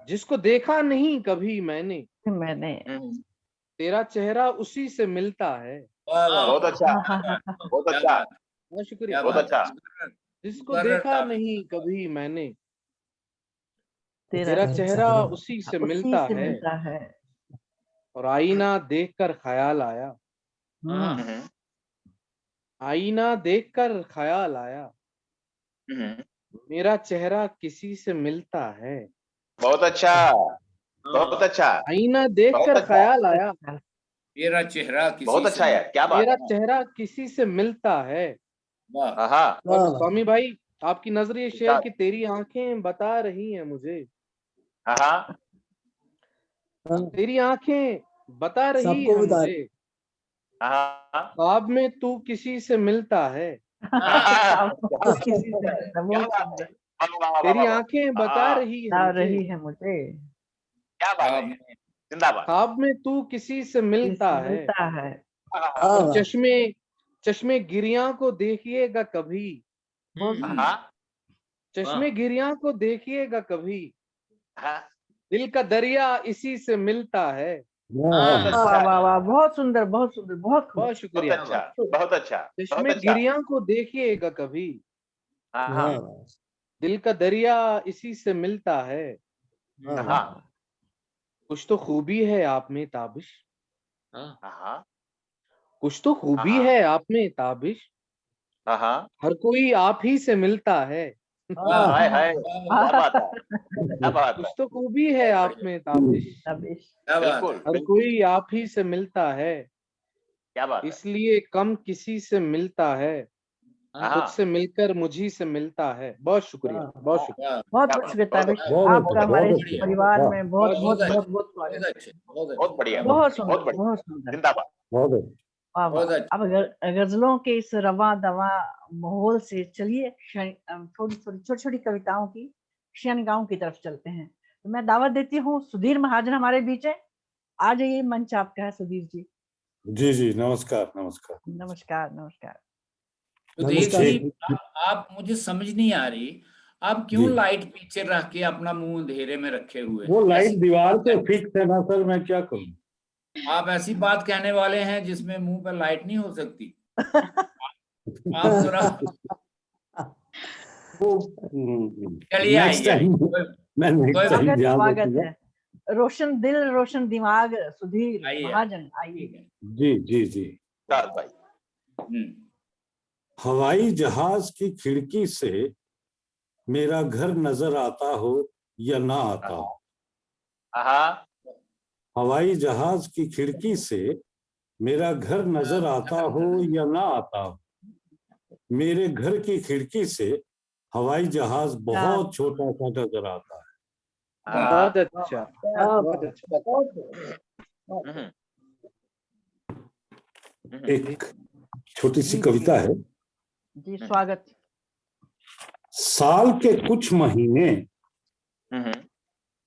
जिसको देखा नहीं कभी मैंने, मैंने हम्म। तेरा चेहरा उसी से मिलता है। वाह, वाह, बहुत वाह। अच्छा। बहुत क्या अच्छा। बात, बहुत शुक्रिया। क्या बहुत बात। अच्छा। मुकर्रर, जिसको मुकर्रर देखा ताबिश। नहीं कभी मैंने, तेरा तेरा चेहरा चेहरा उसी से उसी मिलता से है। मिलता है। और आईना देखकर ख्याल आया, हम्म। हाँ। हम्म। आईना देखकर ख्याल आया, हम्म। मेरा चेहरा किसी से मिलता है। बहुत अच्छा। हाँ। बहुत अच्छा। आईना देखकर बहुत अच्छा। ख्याल आया, मेरा चेहरा किसी बहुत से अच्छा यार, क्या बात मेरा है। चेहरा किसी से मिलता है। वाह। हाँ। वाह और वाह। स्वामी भाई, आपकी नजर ये शेर इरशाद। कि तेरी आंखें बता रही हैं मुझे, हाँ। हाँ। तेरी आंखें बता रही सबको हैं बता मुझे, हाँ। ख्वाब में तू किसी से मिलता है, हाँ। किसी से मिलता है, क्या बहुत बात है। सुंदर। वाह, वाह, वाह, तेरी वाह, वाह। आंखें बता हाँ। रही है बता मुझे, रही है मुझे। क्या बात है। ख्वाब जिंदाबाद। ख्वाब में तू किसी से मिलता किसी है। मिलता है। हाँ, हाँ, हाँ, और हाँ। चश्मे, चश्मे गिरियां को देखिएगा कभी, बहुत हम्म। हाँ। चश्मे गिरियां को देखिएगा कभी, हाँ। दिल का दरिया इसी से मिलता है। वाह, बहुत वाह अच्छा। वाह वाह, बहुत सुंदर, बहुत सुंदर, बहुत खूब। बहुत बहुत शुक्रिया। अच्छा। बहुत अच्छा। बहुत चश्मे अच्छा। गिरियां को देखिएगा कभी, हाँ, वाह, हाँ। वाह। दिल का दरिया इसी से मिलता है। हाँ, हाँ। कुछ तो खूबी है आप में ताबिश, हाँ। हाँ। कुछ तो खूबी हाँ। है आप में ताबिश, हाँ, हाँ। हर कोई आप ही से मिलता है। वाह। हाय, हाय। वाह, क्या बात है। क्या बात है। कुछ तो खूबी है आप में ताबिश, ताबिश। क्या बात। बिल्कुल, हर बिल्कुल। कोई आप ही से मिलता है। क्या बात है। इसलिए कम किसी से मिलता है, हाँ। खुद से मिलकर मुझी से मिलता है। बहुत शुक्रिया, हाँ। बहुत शुक्रिया। बहुत क्या बहुत बात। शुक्रिया ताबिश, बहुत, आपका बहुत हमारे शुक्रिया। परिवार वाह। में बहुत बहुत बहुत अच्छा। बहुत बहुत स्वागत। बहुत अच्छे, बहुत अच्छे। बहुत बढ़िया। बहुत बहुत सुंदर, बढ़िया। बहुत सुंदर। जिंदाबाद। बहुत वाह, वाह। बहुत अच्छा। अब ग-, गजलों के इस रवां दवां माहौल से चलिए, क्षण, अम, थोड़ी थोड़ी छोटी छोटी कविताओं की क्षण गाँव की तरफ चलते हैं। तो मैं दावत देती हूँ, सुधीर महाजन हमारे बीच है, आ जाइए, मंच आपका है सुधीर जी। जी, जी, नमस्कार, नमस्कार। नमस्कार, नमस्कार। सुधीर नमस्कार। जी, आप, आप, मुझे समझ नहीं आ रही, आप क्यों जी। लाइट पीछे रख के अपना मुंह अंधेरे में रखे हुए वो हैं? लाइट ऐसे दीवार पे फिक्स है ना सर, मैं क्या करूं? आप ऐसी बात कहने वाले हैं जिसमें मुंह पे लाइट नहीं हो सकती। आप जरा वो, हम्म, हम्म। चलिए, नेक्स्ट आइए। टाइम कोई, मैं नेक्स्ट कोई टाइम स्वागत, ध्यान स्वागत रखूंगा। है। रोशन दिल, रोशन दिमाग, सुधीर आइए। महाजन, आइए। जी, जी, जी। साथ भाई। हम्म, हवाई जहाज की खिड़की से मेरा घर नजर आता हो या ना आता हो, हाँ। हवाई जहाज की खिड़की से मेरा घर नजर आता हो या ना आता हो, मेरे घर की खिड़की से हवाई जहाज बहुत छोटा सा नजर आता है। बहुत अच्छा, बहुत अच्छा। हम्म। हम्म। एक छोटी सी कविता है। जी, स्वागत। साल के कुछ महीने हम्म।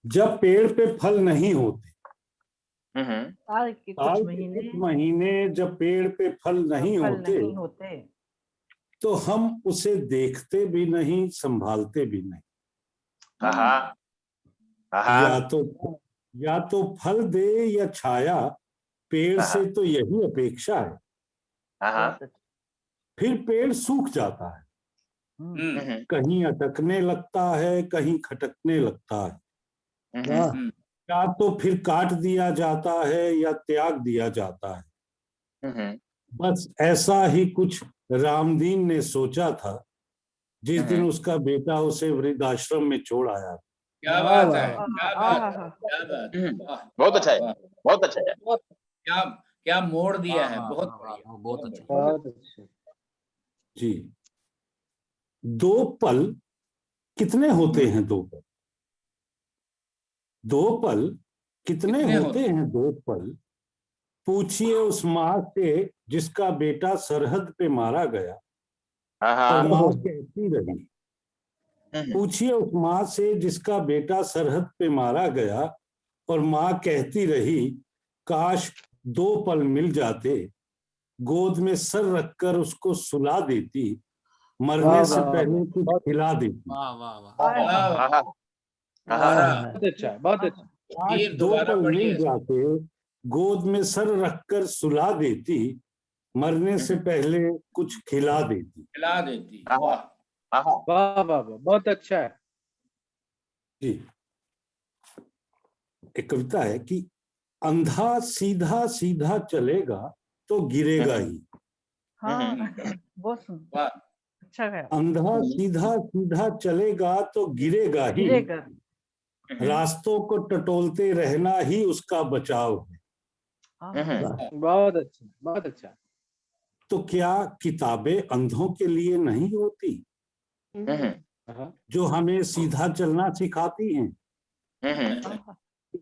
जब पेड़ पे फल नहीं होते, हम्म। साल के साल कुछ के महीने कुछ महीने जब पेड़ पे फल नहीं फल होते, नहीं होते, तो हम उसे देखते भी नहीं, संभालते भी नहीं। आहा। आहा। या तो या तो फल दे या छाया, पेड़ से तो यही अपेक्षा है। आहा। बहुत अच्छा। फिर पेड़ सूख जाता है, हम्म, हम्म। कहीं अटकने लगता है, कहीं खटकने लगता है। हम्म। वाह। हम्म। या तो फिर काट दिया जाता है या त्याग दिया जाता है। हम्म। बस ऐसा ही कुछ रामदीन ने सोचा था जिस दिन हम्म। उसका बेटा उसे वृद्धाश्रम में छोड़ आया। क्या वाह, बात वाह, है, वाह। क्या हाँ, बात हाँ, है, हाँ। क्या बात है, हम्म। वाह, बहुत अच्छा है, वाह। बहुत अच्छा है। क्या, क्या मोड़ दिया है, वाह, बहुत वाह, बढ़िया। वाह, बहुत अच्छा। बहुत अच्छा। जी, दो पल कितने होते हैं? दो पल, दो पल कितने कितने होते होते हैं? दो पल, पूछिए उस माँ से जिसका बेटा सरहद पे मारा गया हाँ, और हाँ। माँ कहती रही। हम्म। पूछिए उस माँ से जिसका बेटा सरहद पे मारा गया और माँ कहती रही, काश दो पल मिल जाते, गोद में सर रखकर उसको सुला देती, मरने वाह, से वाह, पहले वाह। कुछ खिला देती। वाह, वाह, वाह। वाह, हाँ, हाँ। बहुत अच्छा, बहुत अच्छा। काश फिर दो दोबारा पल पढ़िए। मिल जाते, गोद में सर रखकर सुला देती, मरने से पहले कुछ खिला देती। खिला देती। हाँ। वाह, हाँ, हाँ। वाह, वाह, वाह, बहुत अच्छा है। जी, एक कविता है कि अंधा सीधा सीधा चलेगा तो गिरेगा ही। हाँ, हम्म। बहुत सुंदर। वाह। अच्छा है। अंधा सीधा सीधा चलेगा तो गिरेगा ही। गिरेगा। रास्तों को टटोलते रहना ही उसका बचाव है। हाँ। हम्म। बहुत अच्छा, बहुत अच्छा। तो क्या किताबें अंधों के लिए नहीं होती, हम्म। हाँ। जो हमें सीधा चलना सिखाती हैं, हम्म। हाँ,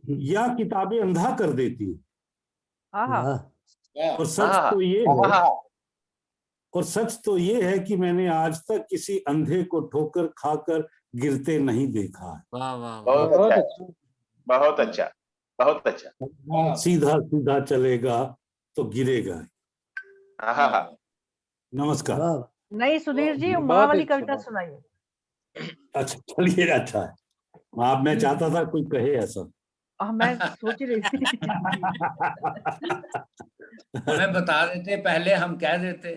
या किताबें अंधा कर देती हैं? हाँ, हाँ। वाह। वाह। और सच हाँ, तो ये हाँ, है, हाँ। और सच तो ये है कि मैंने आज तक किसी अंधे को ठोकर खाकर गिरते नहीं देखा है। वाह, वाह, वाह। बहुत बहुत अच्छा, अच्छा। बहुत अच्छा, बहुत अच्छा। सीधा सीधा चलेगा तो गिरेगा। हाँ, हाँ, हाँ। नमस्कार। वाह, वाह। नहीं, सुधीर जी, बहुत माँ वाली अच्छा, कविता बहुत। सुनाइए। अच्छा, चलिए, अच्छा है। आप, मैं चाहता था कोई कहे ऐसा। हाँ, मैं सोच रही थी। हमें बता देते पहले, हम कह देते।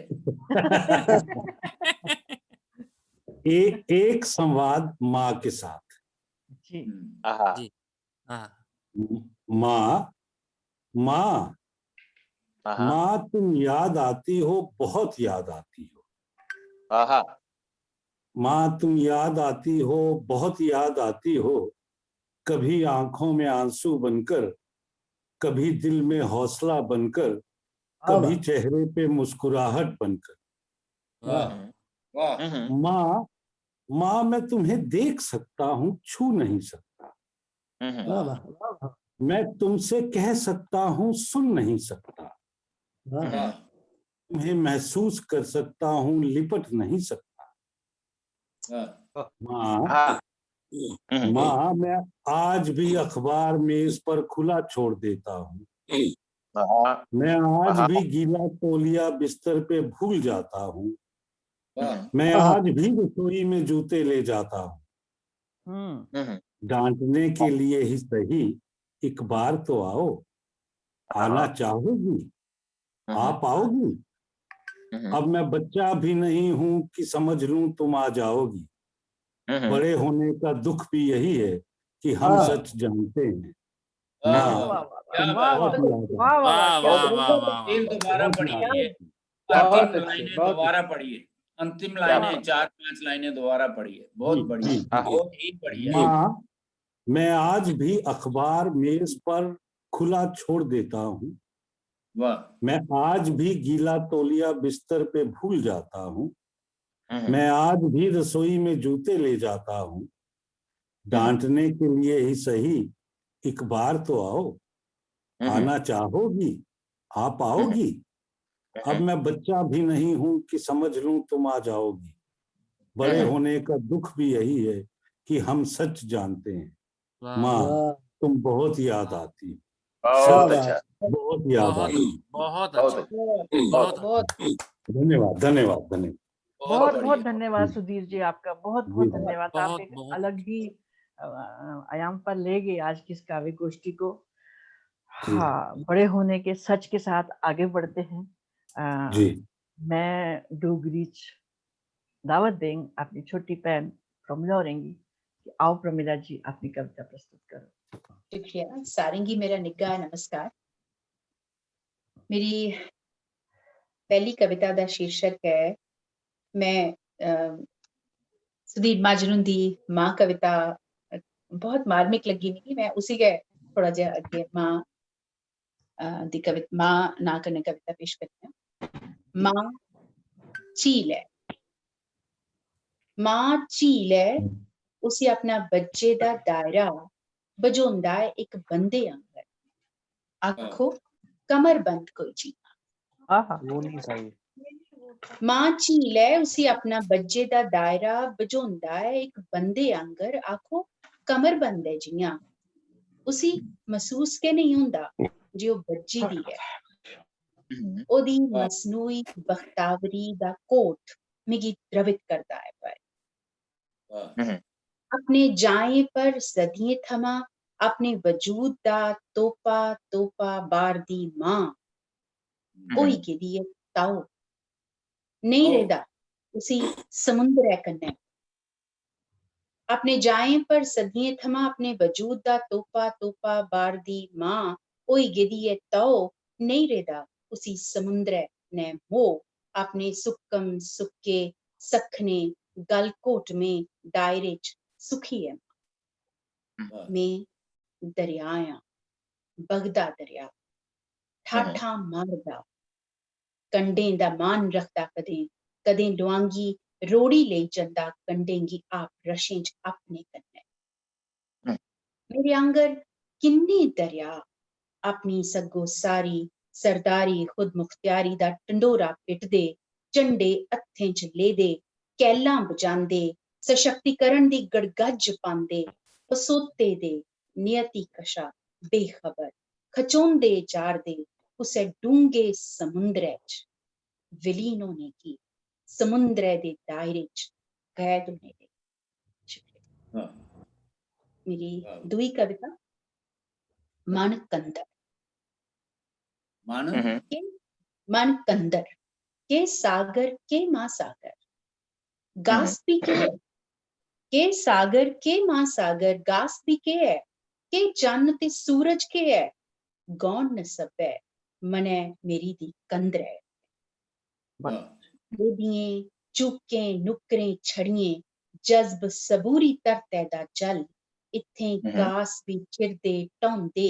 एक एक संवाद माँ के साथ। जी। हम्म। हाँ, हाँ। जी। हाँ। माँ, माँ, हाँ, हाँ। माँ तुम याद आती हो, बहुत याद आती हो। हाँ, हाँ। माँ तुम याद आती हो, बहुत याद आती हो, कभी आंखों में आंसू बनकर, कभी दिल में हौसला बनकर, वाह, कभी वाह। चेहरे पे मुस्कुराहट बनकर। वाह। वाह। हम्म। माँ, माँ मैं तुम्हें देख सकता हूँ, छू नहीं सकता। हम्म। वाह, वाह, वाह, वाह। मैं तुमसे कह सकता हूँ, सुन नहीं सकता। वाह। वाह। तुम्हें महसूस कर सकता हूँ, लिपट नहीं सकता। वाह। माँ, हाँ। हम्म। माँ मैं आज भी अखबार मेज पर खुला छोड़ देता हूँ। हाँ। मैं आज हाँ। भी गीला तौलिया बिस्तर पे भूल जाता हूँ। वाह। मैं हाँ। आज भी रसोई में जूते ले जाता हूँ। हम्म। हम्म। डांटने के लिए ही सही, एक बार तो आओ। आना हाँ। चाहोगी? हम्म। आ पाओगी? हम्म। अब मैं बच्चा भी नहीं हूँ कि समझ लूं तुम आ जाओगी। हम्म। बड़े होने का दुख भी यही है कि हम हाँ। सच जानते हैं। वाह, हाँ। वाह, वाह, वाह। क्या वाह, बात वाह, है। बहुत याद वाह, वाह, वाह, वाह, क्या वाह, बात वाह, है। वाह, फिर वाह। दोबारा बहुत पढ़िए। याद है। बहुत अंतिम अच्छे, लाइनें बहुत दोबारा अच्छे। पढ़िए। अंतिम क्या लाइनें, बात है। चार पांच लाइनें दोबारा पढ़िए। बहुत जी, बढ़िया, जी, जी। बहुत ही बढ़िया। हाँ। माँ, मैं आज भी अखबार मेज पर खुला छोड़ देता हूँ। वाह। मैं आज भी गीला तौलिया बिस्तर पे भूल जाता हूँ। मैं आज भी रसोई में जूते ले जाता हूँ, डांटने के लिए ही सही, एक बार तो आओ। आना चाहोगी, आ पाओगी? अब मैं बच्चा भी नहीं हूँ कि समझ लूँ तुम आ जाओगी। बड़े होने का दुख भी यही है कि हम सच जानते हैं। माँ, तुम बहुत याद आती हो। बहुत अच्छा। बहुत याद आती हो। बहुत अच्छा। धन्यवाद, धन्यवाद, धन्यवाद। बहुत बहुत धन्यवाद सुधीर जी, आपका बहुत बहुत धन्यवाद। आप एक अलग ही आयाम पर ले गए आज की इस काव्य गोष्ठी को। हाँ, बड़े होने के सच के साथ आगे बढ़ते हैं। जी। मैं डोगरी च दावत देंग अपनी छोटी भैन प्रमिला होरें गी कि आओ प्रमिला जी, अपनी कविता प्रस्तुत करो। शुक्रिया। सारें गी मेरा निग्घा नमस्कार। मेरी पैह्ली कविता दा शीर्षक ऐ, मैं, अ, सुधीर महाजन हुंदी मां कविता, अ, बहुत मार्मिक लग्गी मिगी, में उसी गै थोह्ड़ा जेहा अग्गें मां, अ, दी कविता, मां नांऽ कन्नै कविता पेश करनी आं। मां झील ऐ, मां झील ऐ, उसी अपना बज्झे दा दायरा बझोंदा ऐ इक बंदे आंगर। आखो कमरबंद कोई जीना। आहा। मां झील ऐ, उसी अपना बज्झे दा दायरा बझोंदा ऐ इक बंदे आंगर। आखो कमरबंद ऐ जि'यां, उसी मसूस गै नेईं होंदा जे ओह् बज्झी दी ऐ। ओह्दी मसनूई बख्तावरी दा कोट मिगी द्रवित करदा ऐ पर अपने जाएं पर सदियें थमां अपने वजूद दा तोपा तोपा बारदी मां होई गेदी ऐ ताऊ। नेईं रेह्दा उसी समुंदरै कन्नै। अपने जाएं पर सदियें थमां अपने वजूद दा तोपा तोपा बारदी मां होई गेदी ऐ तौ। नेईं रेह्दा उसी समुंदरै नै मोह्। अपने सुक्कम सुक्के सखने गल घोटमें दायरे च सुखी ऐ मां। में दरेआ आं, बगदा दरेआ, ठाठां मारदा, कंडें दा मान रखदा कदें, कदें डुआंगी रोड़ी लेई जंदा कंडें गी आप रशें च अपने कन्नै। मेरे आंगर किन्ने दरेआ अपनी सग्गोसारी सरदारी खुद मुख्तियारी दा ढंडोरा पिटदे, झंडे हत्थें च लेदे, कैह्लां बजांदे, सशक्तिकरण दी गड़गज्ज पांदे, बसोते दे नियति कशा बेखबर खचोंदे जा'रदे कुसै डूंह्गे समुंदरै च विलीन होने गी समुंदरै दे दायरे च कैद होने दे। शुक्रिया। मेरी दूई कविता मन कंदर। मन के मन कंदर, के सागर के महासागर, गास भी के है? के सागर के महासागर, गास भी के है? के चन्न ते सूरज के है? गौन न सब्बै मनै मेरी दी कंदरै। एदियें चूकें नुक्करें छड़ियें जज्ब सबूरी धरतै दा जल। इत्थें गास बी चिरदे ढौंदे,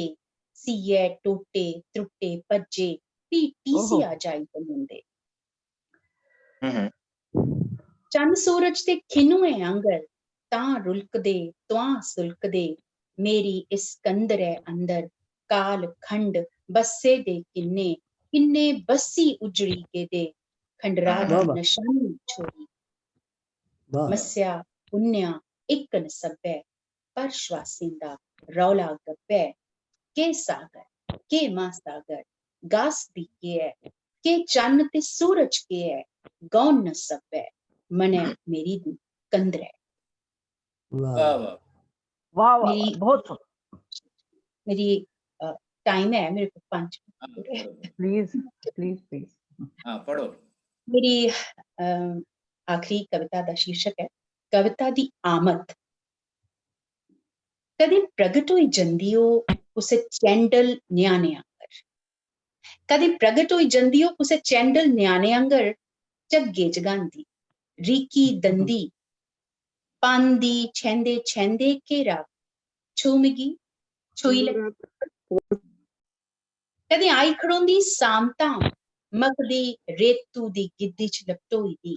सीयै टोटे त्रुट्टे भज्जे, फ्ही टीसिया जाई बनोंदे। चन्न सूरज ते खिनुएं आंगर तां रुलकदे तुआं सुलकदे, मेरी इस कंदरै अंदर काल खंड बस्से दे किन्ने, किन्ने बस्सी उजड़ी गेदे, खंडराह दी नशानी छोड़ी। मस्सेआ पुन्नेआ इक न सब्बै, पर श्वासें दा रौला गप्पै। के सागर, के महासागर, गास बी केह् ऐ, के चन्न ते सूरज केह् ऐ, गौन न सब्बै, मनै मेरी दी कंदरै। वाह वाह। वाह वाह, मेरी बहुत सुंदर। मेरी टाइम है मेरे को पांच। Please please please. हाँ, पढ़ो। मेरी अ, आखिरी कविता दा शीर्षक है कविता दी आमद। कदें प्रगट होई जंदी ओह् कुसै चैंडल ञ्याणे आंगर, कदें प्रगट होई जंदी ओह् कुसै चैंडल ञ्याणे आंगर, झग्गे जगांदी, रीकी दंदी, पांदी छैंदे छैंदे घेरा, छू मिगी, छूई ले। कदें आई खड़ोंदी सामतां, मकदी रेतू दी गिद्दी च लपटोई दी,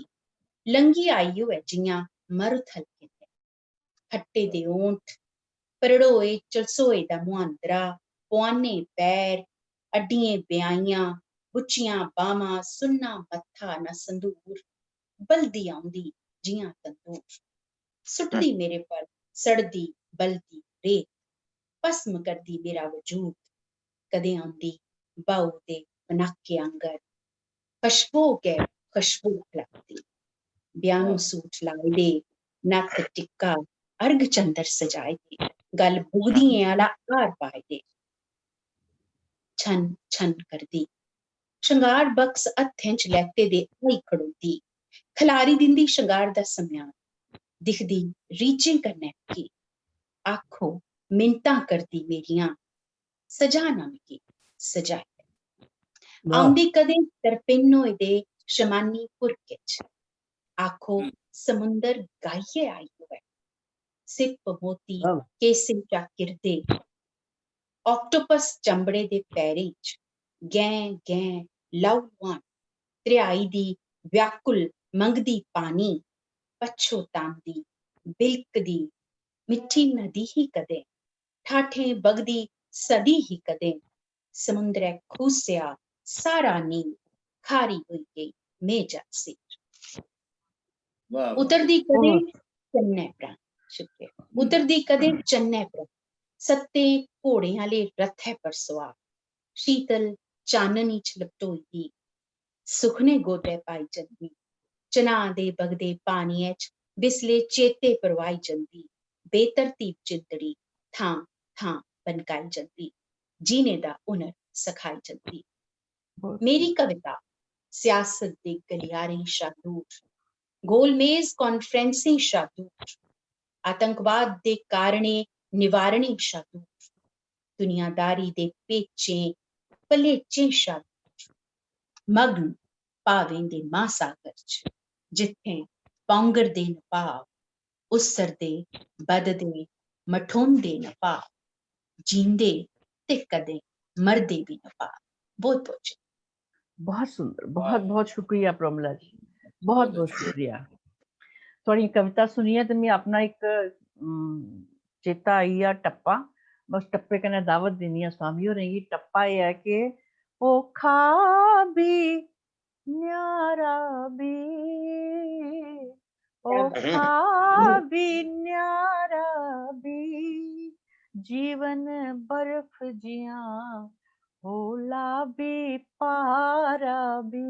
लंघी आई होऐ जि'यां मरुथल किन्ने। खट्टे दे ओंठ, परड़ोए झलसोए दा मुहांदरा, पुआने पैर, अड्डियें ब्याइयां, बुच्चियां बाह्मां, सुन्ना मत्था न संदूर, बलदी औंदी जि'यां तंदूर। सुट्टदी मेरे पर सड़दी बलदी रेत, भस्म करदी मेरा वजूद। कदें औंदी ब्हाऊ दे पनाके आंगर, खशबो गै खशबो फैलांदी। ब्याह्नू सूट लाए दे, नत्थ टिक्का, अर्घ चंदर सजाए दे, गल बुगदियें आह्ला हार पाए दे। छन छन करदी, श्रृंगार बक्स हत्थें च लैते दे आई खड़ोती, खलारी दिंदी श्रृंगार दा सम्यान, दिखदी रीझें कन्नै मिगी। आखो, मिन्नतां करदी मेरियां, सजा ना मिगी, सजा। वाह। औंदी कदें तरपिन्न होए दे शमानी भुरके च, आखो, हम्म। समुंदर गाइयै आई होऐ। सिप मोती वाह। केसें चा किरदे, ऑक्टोपस चंबड़े दे पैरें च, गैं गैं लहू लुहान, त्रेहाई दी व्याकुल मंगदी पानी, पच्छोतांदी, बिलकदी, मिट्ठी नदी ही कदें, ठाठें बगदी सदी ही कदें, समुंदरै खूसेआ सारा नील, खारी होई गेई में जद सिर। वाह, वाह। उतरदी कदें बहुत। चन्नै परा, शुक्रिया। हम्म। उतरदी कदें चन्नै परा, सत्तें घोड़ें आह्ले रथै पर सुआर, शीतल चाननी च लपटोई दी, सुखने गोदै पाई जंदी। चन्हां दे बगदे पानियै च बिसले चेते परवाही जंदी। बेतरतीब जिंदड़ी थां थां बनकाई जंदी। जीने दा हुनर सखाई जंदी। बहुत। मेरी कविता सियासत दे गलियारें शा दूर, गोलमेज कॉन्फ्रेंसें शा दूर, आतंकवाद दे कारणें निवारणें शा दूर, दुनियादारी दे पेचें भलेचें शा दूर, मग्न भावें दे महासागर च, जित्थें पौंगरदे न भाव, उस्सरदे, बधदे, मठोंदे न भाव, जींदे ते कदें मरदे बी न भाव। बहुत बहुत शुक्रिया। बहुत सुंदर, बहुत, बहुत शुक्रिया प्रोमिला जी, बहुत, बहुत शुक्रिया। थुआढ़ी कविता सुनियै ते मिगी अपना इक, अम, चेता आई गेआ टप्पा। बस टप्पे कन्नै दावत दिन्नी आं स्वामी होरें गी। टप्पा एह् ऐ कि ओखा बी न्यारा बी, क्या बात है। ओखा बी न्यारा बी, जीवन बर्फ जियां, होला बी पारा बी।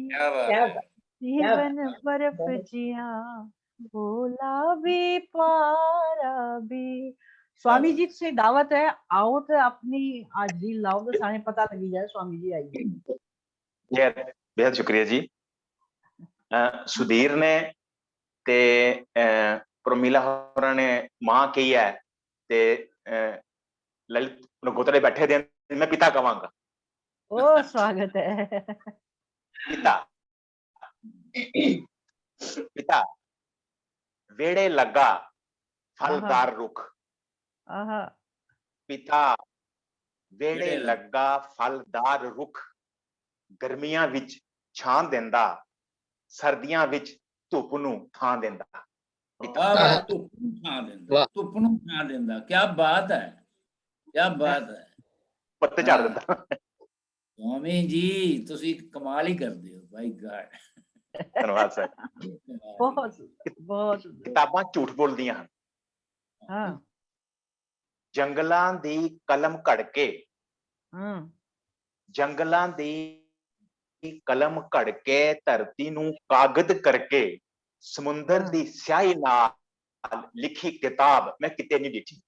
क्या बात क्या है। बात, क्या जीवन बात। बर्फ बहुत। जियां, होला बी पारा बी। स्वामी जी, तुसें दावत है, आओ ते अपनी हाजरी लाओ ते सारें पता लगी जाए स्वामी जी आई गे। बेहद, बेहद शुक्रिया जी। अ, सुधीर ने ते, अ, प्रमिला होरां ने मां कही ऐ ते, अ, ललित नगोत्रे बैठे दे न, मैं पिता कवांगा। ओ, स्वागत है। पिता। पिता, वेड़े लग्गा फलदार आहा। रुख। आहा। पिता, वेड़े वेड़े लग्गा। लग्गा फलदार रुख, गर्मियां विच छां दिंदा, सर्दियां विच धुप नू थां दिंदा। पिता। वाह, वाह, धुप नू छां दिंदा, वाह। धुप नू छां दिंदा। क्या बात है, क्या बात है। पत्ते झाड़ हाँ। दिंदा। स्वामी जी, तुसी कमाल ही करदे हो, my God। धन्यवाद सर। कमाल। बहुत सुंदर, बहुत सुंदर। किताबां झूठ बोलदियां हन। हाँ। जंगलां दी कलम घड़के, हाँ। जंगलां दी कलम घड़के, धरती नू कागद करके, समुंदर हाँ। दी स्याही नाल लिखी किताब मैं किते नहीं डिठी।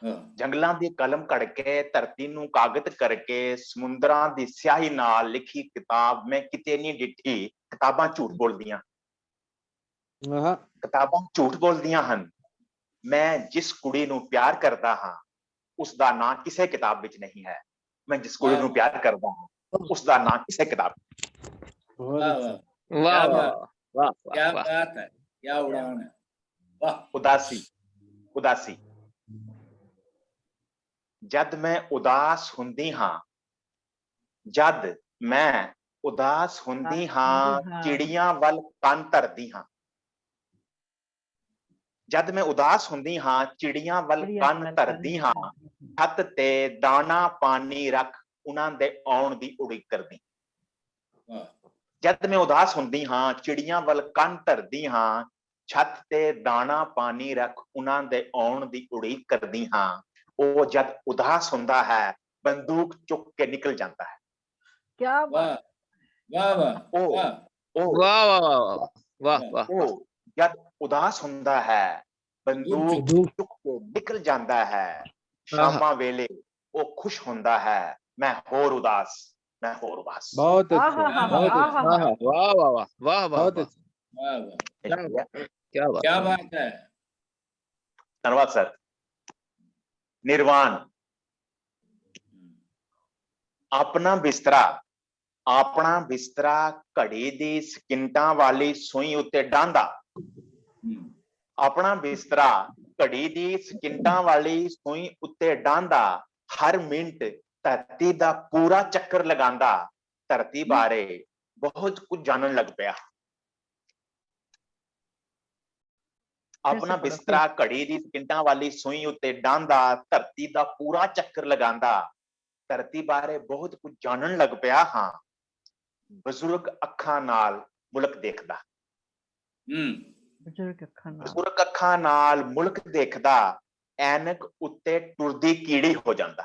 हाँ। जंगलां दी कलम घड़के, धरती नू कागद करके, समुंदरां दी स्याही नाल लिखी किताब मैं किते नहीं डिठी। किताबां झूठ बोलदियां। आहा। किताबां झूठ बोलदियां हन। मैं जिस कुड़ी नू प्यार करदा हां, उसदा नां किसे किताब विच नहीं है। मैं जिस कुड़ी वाह। नू प्यार करदा हां, उसदा नां किसे किताब। बहुत वाह, अच्छा। वाह। वाह, क्या वाह, बात, वाह, वाह, क्या वाह। बात है, क्या उड़ान है। वाह। उदासी, उदासी। जद मैं उदास हुंदी हां, जद मैं ਉਦਾਸ ਹੁੰਦੀ ਹਾਂ, ਚਿੜੀਆਂ ਵੱਲ ਕੰਨ ਧਰਦੀ ਹਾਂ। ਜਦ ਮੈਂ ਉਦਾਸ ਹੁੰਦੀ ਹਾਂ, ਚਿੜੀਆਂ ਵੱਲ ਕੰਨ ਧਰਦੀ ਹਾਂ। ਛੱਤ ਤੇ ਦਾਣਾ ਪਾਣੀ ਰੱਖ, ਉਹਨਾਂ ਦੇ ਆਉਣ ਦੀ ਉਡੀਕ ਕਰਦੀ। ਜਦ ਮੈਂ ਉਦਾਸ ਹੁੰਦੀ ਹਾਂ, ਚਿੜੀਆਂ ਵੱਲ ਕੰਨ ਧਰਦੀ ਹਾਂ। ਛੱਤ ਤੇ ਦਾਣਾ ਪਾਣੀ ਰੱਖ, ਉਹਨਾਂ ਦੇ ਆਉਣ ਦੀ ਉਡੀਕ ਕਰਦੀ ਹਾਂ। ਉਹ ਜਦ ਉਦਾਸ ਹੁੰਦਾ ਹੈ, ਬੰਦੂਕ ਚੁੱਕ ਕੇ ਨਿਕਲ ਜਾਂਦਾ ਹੈ। क्या बात। वाह वाह ਉਹ वाह। ਉਹ वाह वाह वाह वाह वाह वाह ਉਹ ਜਦ ਉਦਾਸ ਹੁੰਦਾ ਹੈ, ਬੰਦੂਕ ਚੁੱਕ ਕੇ ਨਿਕਲ ਜਾਂਦਾ ਹੈ। ਸ਼ਾਮਾਂ ਵੇਲੇ ਉਹ ਖੁਸ਼ ਹੁੰਦਾ ਹੈ, ਮੈਂ ਹੋਰ ਉਦਾਸ, ਮੈਂ ਹੋਰ ਉਦਾਸ। बहुत अच्छा, आहा, बहुत अच्छा। आहा। वाह वाह वाह वाह वाह वाह बहुत वाह। अच्छा। वाह वाह। क्या बात, क्या बात। क्या बात है। ਧੰਨਵਾਦ ਸਰ। ਨਿਰਵਾਣ। ਆਪਣਾ ਬਿਸਤਰਾ, ਆਪਣਾ ਬਿਸਤਰਾ ਘੜੀ ਦੀ ਸਕਿੰਟਾਂ ਵਾਲੀ ਸੂਈ ਉੱਤੇ ਡਾਂਦਾ। हम्म, ਆਪਣਾ ਬਿਸਤਰਾ ਘੜੀ ਦੀ ਸਕਿੰਟਾਂ ਵਾਲੀ ਸੂਈ ਉੱਤੇ ਡਾਂਦਾ। ਹਰ ਮਿੰਟ ਧਰਤੀ ਦਾ ਪੂਰਾ ਚੱਕਰ ਲਗਾਉਂਦਾ। ਧਰਤੀ ਬਾਰੇ ਬਹੁਤ ਕੁਝ ਜਾਣਨ ਲੱਗ ਪਿਆ। ਆਪਣਾ ਪੜ੍ਹੋ। ਬਿਸਤਰਾ ਘੜੀ ਦੀ ਸਕਿੰਟਾਂ ਵਾਲੀ ਸੂਈ ਉੱਤੇ ਡਾਂਦਾ, ਧਰਤੀ ਦਾ ਪੂਰਾ ਚੱਕਰ ਲਗਾਉਂਦਾ। ਧਰਤੀ ਬਾਰੇ ਬਹੁਤ ਕੁਝ ਜਾਣਨ ਲੱਗ ਪਿਆ ਹਾਂ। ਬਜ਼ੁਰਗ ਅੱਖਾਂ ਨਾਲ ਮੁਲਕ ਦੇਖਦਾ। हम्म, बुजुर्ग खाना। ਬਜ਼ੁਰਗ ਅੱਖਾਂ ਨਾਲ ਮੁਲਕ ਦੇਖਦਾ। ਐਨਕ ਉੱਤੇ ਟੁਰਦੀ ਕੀੜੀ ਹੋ ਜਾਂਦਾ।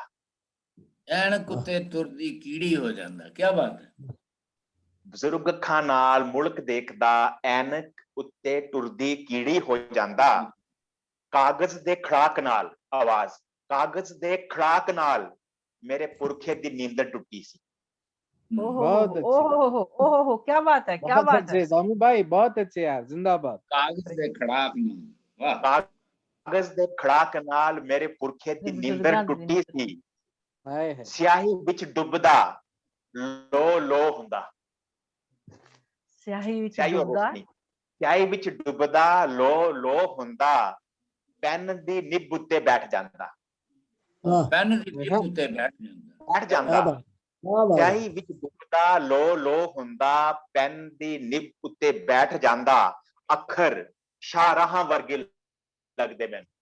ਐਨਕ ਉੱਤੇ ਟੁਰਦੀ ਕੀੜੀ ਹੋ ਜਾਂਦਾ। क्या बात है। ਬਜ਼ੁਰਗ ਅੱਖਾਂ ਨਾਲ ਮੁਲਕ ਦੇਖਦਾ, ਐਨਕ ਉੱਤੇ ਟੁਰਦੀ ਕੀੜੀ ਹੋ ਜਾਂਦਾ। ਕਾਗਜ਼ ਦੇ ਖੜਾਕ ਨਾਲ, ਆਵਾਜ਼, ਕਾਗਜ਼ ਦੇ ਖੜਾਕ ਨਾਲ ਮੇਰੇ ਪੁਰਖੇ ਦੀ ਨੀਂਦਰ ਟੁੱਟੀ ਸੀ। हम्म, ओहो बहुत हो, अच्छी ओहो हो, ओहो हो, क्या बात है, क्या बहुत बात अच्छे है। स्वामी भाई, बहुत अच्छे यार, जिंदाबाद। ਕਾਗਜ਼ ਦੇ ਖੜਾਕ ਨਾਲ। वाह। ਕਾਗਜ਼ ਦੇ ਖੜਾਕ ਨਾਲ ਮੇਰੇ ਪੁਰਖੇ ਦੀ ਬਜ਼ੁਰਗਾਂ ਨੀਂਦਰ ਦੀ ਟੁੱਟੀ ਸੀ। हाय है। ਸਿਆਹੀ ਵਿੱਚ ਡੁੱਬਦਾ ਲੋ ਲੋ ਹੁੰਦਾ। स्याही विच ਸਿਆਹੀ और डूबदा। ਰੋਸ਼ਨੀ। ਸਿਆਹੀ ਵਿੱਚ ਡੁੱਬਦਾ ਲੋ ਲੋ ਹੁੰਦਾ। ਪੈਨ ਦੀ ਨਿੱਬ ਉੱਤੇ ਬੈਠ ਜਾਂਦਾ। ਪੈਨ ਦੀ ਨਿੱਬ ਉੱਤੇ ਬੈਠ ਜਾਂਦਾ। ਬੈਠ ਜਾਂਦਾ। क्या बात। ਸਿਆਹੀ ਵਿੱਚ ਡੁੱਬਦਾ ਲੋ ਲੋ ਹੁੰਦਾ, ਪੈਨ ਦੀ ਨਿੱਬ ਉੱਤੇ ਬੈਠ ਜਾਂਦਾ। ਅੱਖਰ ਸ਼ਾਹਰਾਹਾਂ ਵਰਗੇ ਲੱਗਦੇ ਮੈਨੂੰ।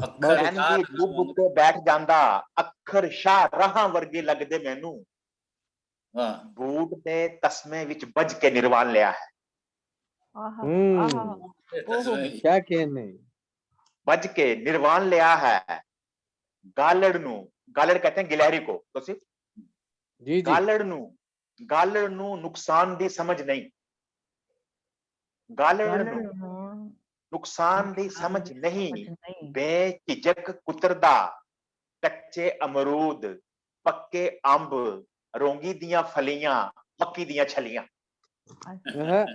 ਅੱਖਰ ਪੈਨ ਦੀ ਨਿੱਬ ਉੱਤੇ ਬੈਠ ਜਾਂਦਾ। ਅੱਖਰ ਸ਼ਾਹਰਾਹਾਂ ਵਰਗੇ ਲੱਗਦੇ ਮੈਨੂੰ। ਵਾਹ। ਬੂਟ ਦੇ ਤਸਮੇ ਵਿੱਚ ਵੱਜ ਕੇ ਨਿਰਵਾਣ ਲਿਆ ਹੈ। ਆਹਾ, हम्म। ਆਹਾ। ਇਹ ਤਸਵੀਰ। क्या कहने। ਵੱਜ ਕੇ ਨਿਰਵਾਣ ਲਿਆ ਹੈ। ਗਾਲੜ ਨੂੰ, ਗਾਲੜ ਕਹਤੇ ਹੈ ਗਿਲਹਰੀ ਕੋ, ਤੁਸੀਂ जी जी। ਗਾਲੜ ਨੂੰ, ਗਾਲੜ ਨੂੰ ਨੁਕਸਾਨ ਦੀ ਸਮਝ ਨਹੀਂ। ਗਾਲੜ ਗਾਲੜ ਨੂੰ ਨੂੰ ਨੁਕਸਾਨ ਦੀ ਨੁਕਸਾਨ ਸਮਝ ਦੀ ਨਹੀਂ। ਸਮਝ ਨਹੀਂ। ਬੇਝਿਜਕ ਕੁਤਰਦਾ ਕੱਚੇ ਅਮਰੂਦ, ਪੱਕੇ ਅੰਬ, ਰੋਂਗੀ ਦੀਆਂ ਫਲੀਆਂ, ਮੱਕੀ ਦੀਆਂ ਛਲੀਆਂ। हाँ।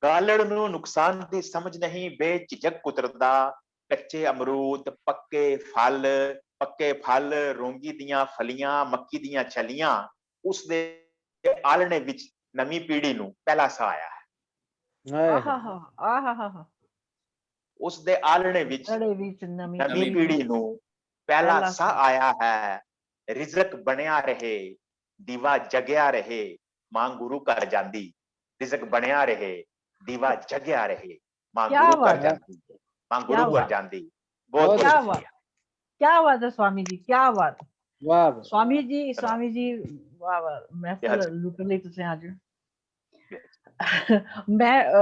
ਗਾਲੜ ਨੂੰ ਨੁਕਸਾਨ ਦੀ ਸਮਝ ਨਹੀਂ, ਬੇਝਿਜਕ ਕੁਤਰਦਾ ਕੱਚੇ ਅਮਰੂਦ, ਪੱਕੇ ਫਲ, ਪੱਕੇ ਫਲ, ਰੋਂਗੀ ਦੀਆਂ ਫਲੀਆਂ, ਮੱਕੀ ਦੀਆਂ ਛਲੀਆਂ। ਉਸ ਦੇ ਆਲਣੇ ਵਿੱਚ ਨਵੀਂ ਪੀੜ੍ਹੀ ਨੂੰ ਪਹਿਲਾ ਸਾਹ ਆਇਆ ਹੈ। हाय ਆਹਾ है। ਹਾ, ਆਹਾ ਹਾ ਹਾ। ਉਸ ਦੇ ਆਲਣੇ ਵਿੱਚ ਗਾਲੜ ਵਿੱਚ ਨਵੀਂ ਨਵੀਂ ਪੀੜ੍ਹੀ ਪੀੜ੍ਹੀ ਨੂੰ ਪਹਿਲਾ ਪਹਿਲਾ ਸਾਹ ਆਇਆ ਹੈ। ਰਿਜ਼ਕ ਬਣਿਆ ਰਹੇ, ਦੀਵਾ ਜਗਿਆ ਰਹੇ, ਮਾਂ ਗੁਰੂ ਘਰ ਜਾਂਦੀ। ਰਿਜ਼ਕ ਬਣਿਆ ਰਹੇ, ਦੀਵਾ ਜਗਿਆ ਰਹੇ, ਮਾਂ ਕਿਆ ਗੁਰੂ ਘਰ ਬਾਤ ਹੈ। ਜਾਂਦੀ। ਮਾਂ ਕਿਆ ਗੁਰੂ ਘਰ ਬਾਤ। ਜਾਂਦੀ। ਬਹੁਤ ਬਹੁਤ ਕਿਆ ਬਹੁਤ ਬਾਤ। ਸ਼ੁਕਰੀਆ। क्या बात है स्वामी जी, क्या बात। वाह वाह। स्वामी जी, धन्यवाद। स्वामी जी, वाह वाह, महफिल बेहद। लुट ली तुझे आज। मैं, अ,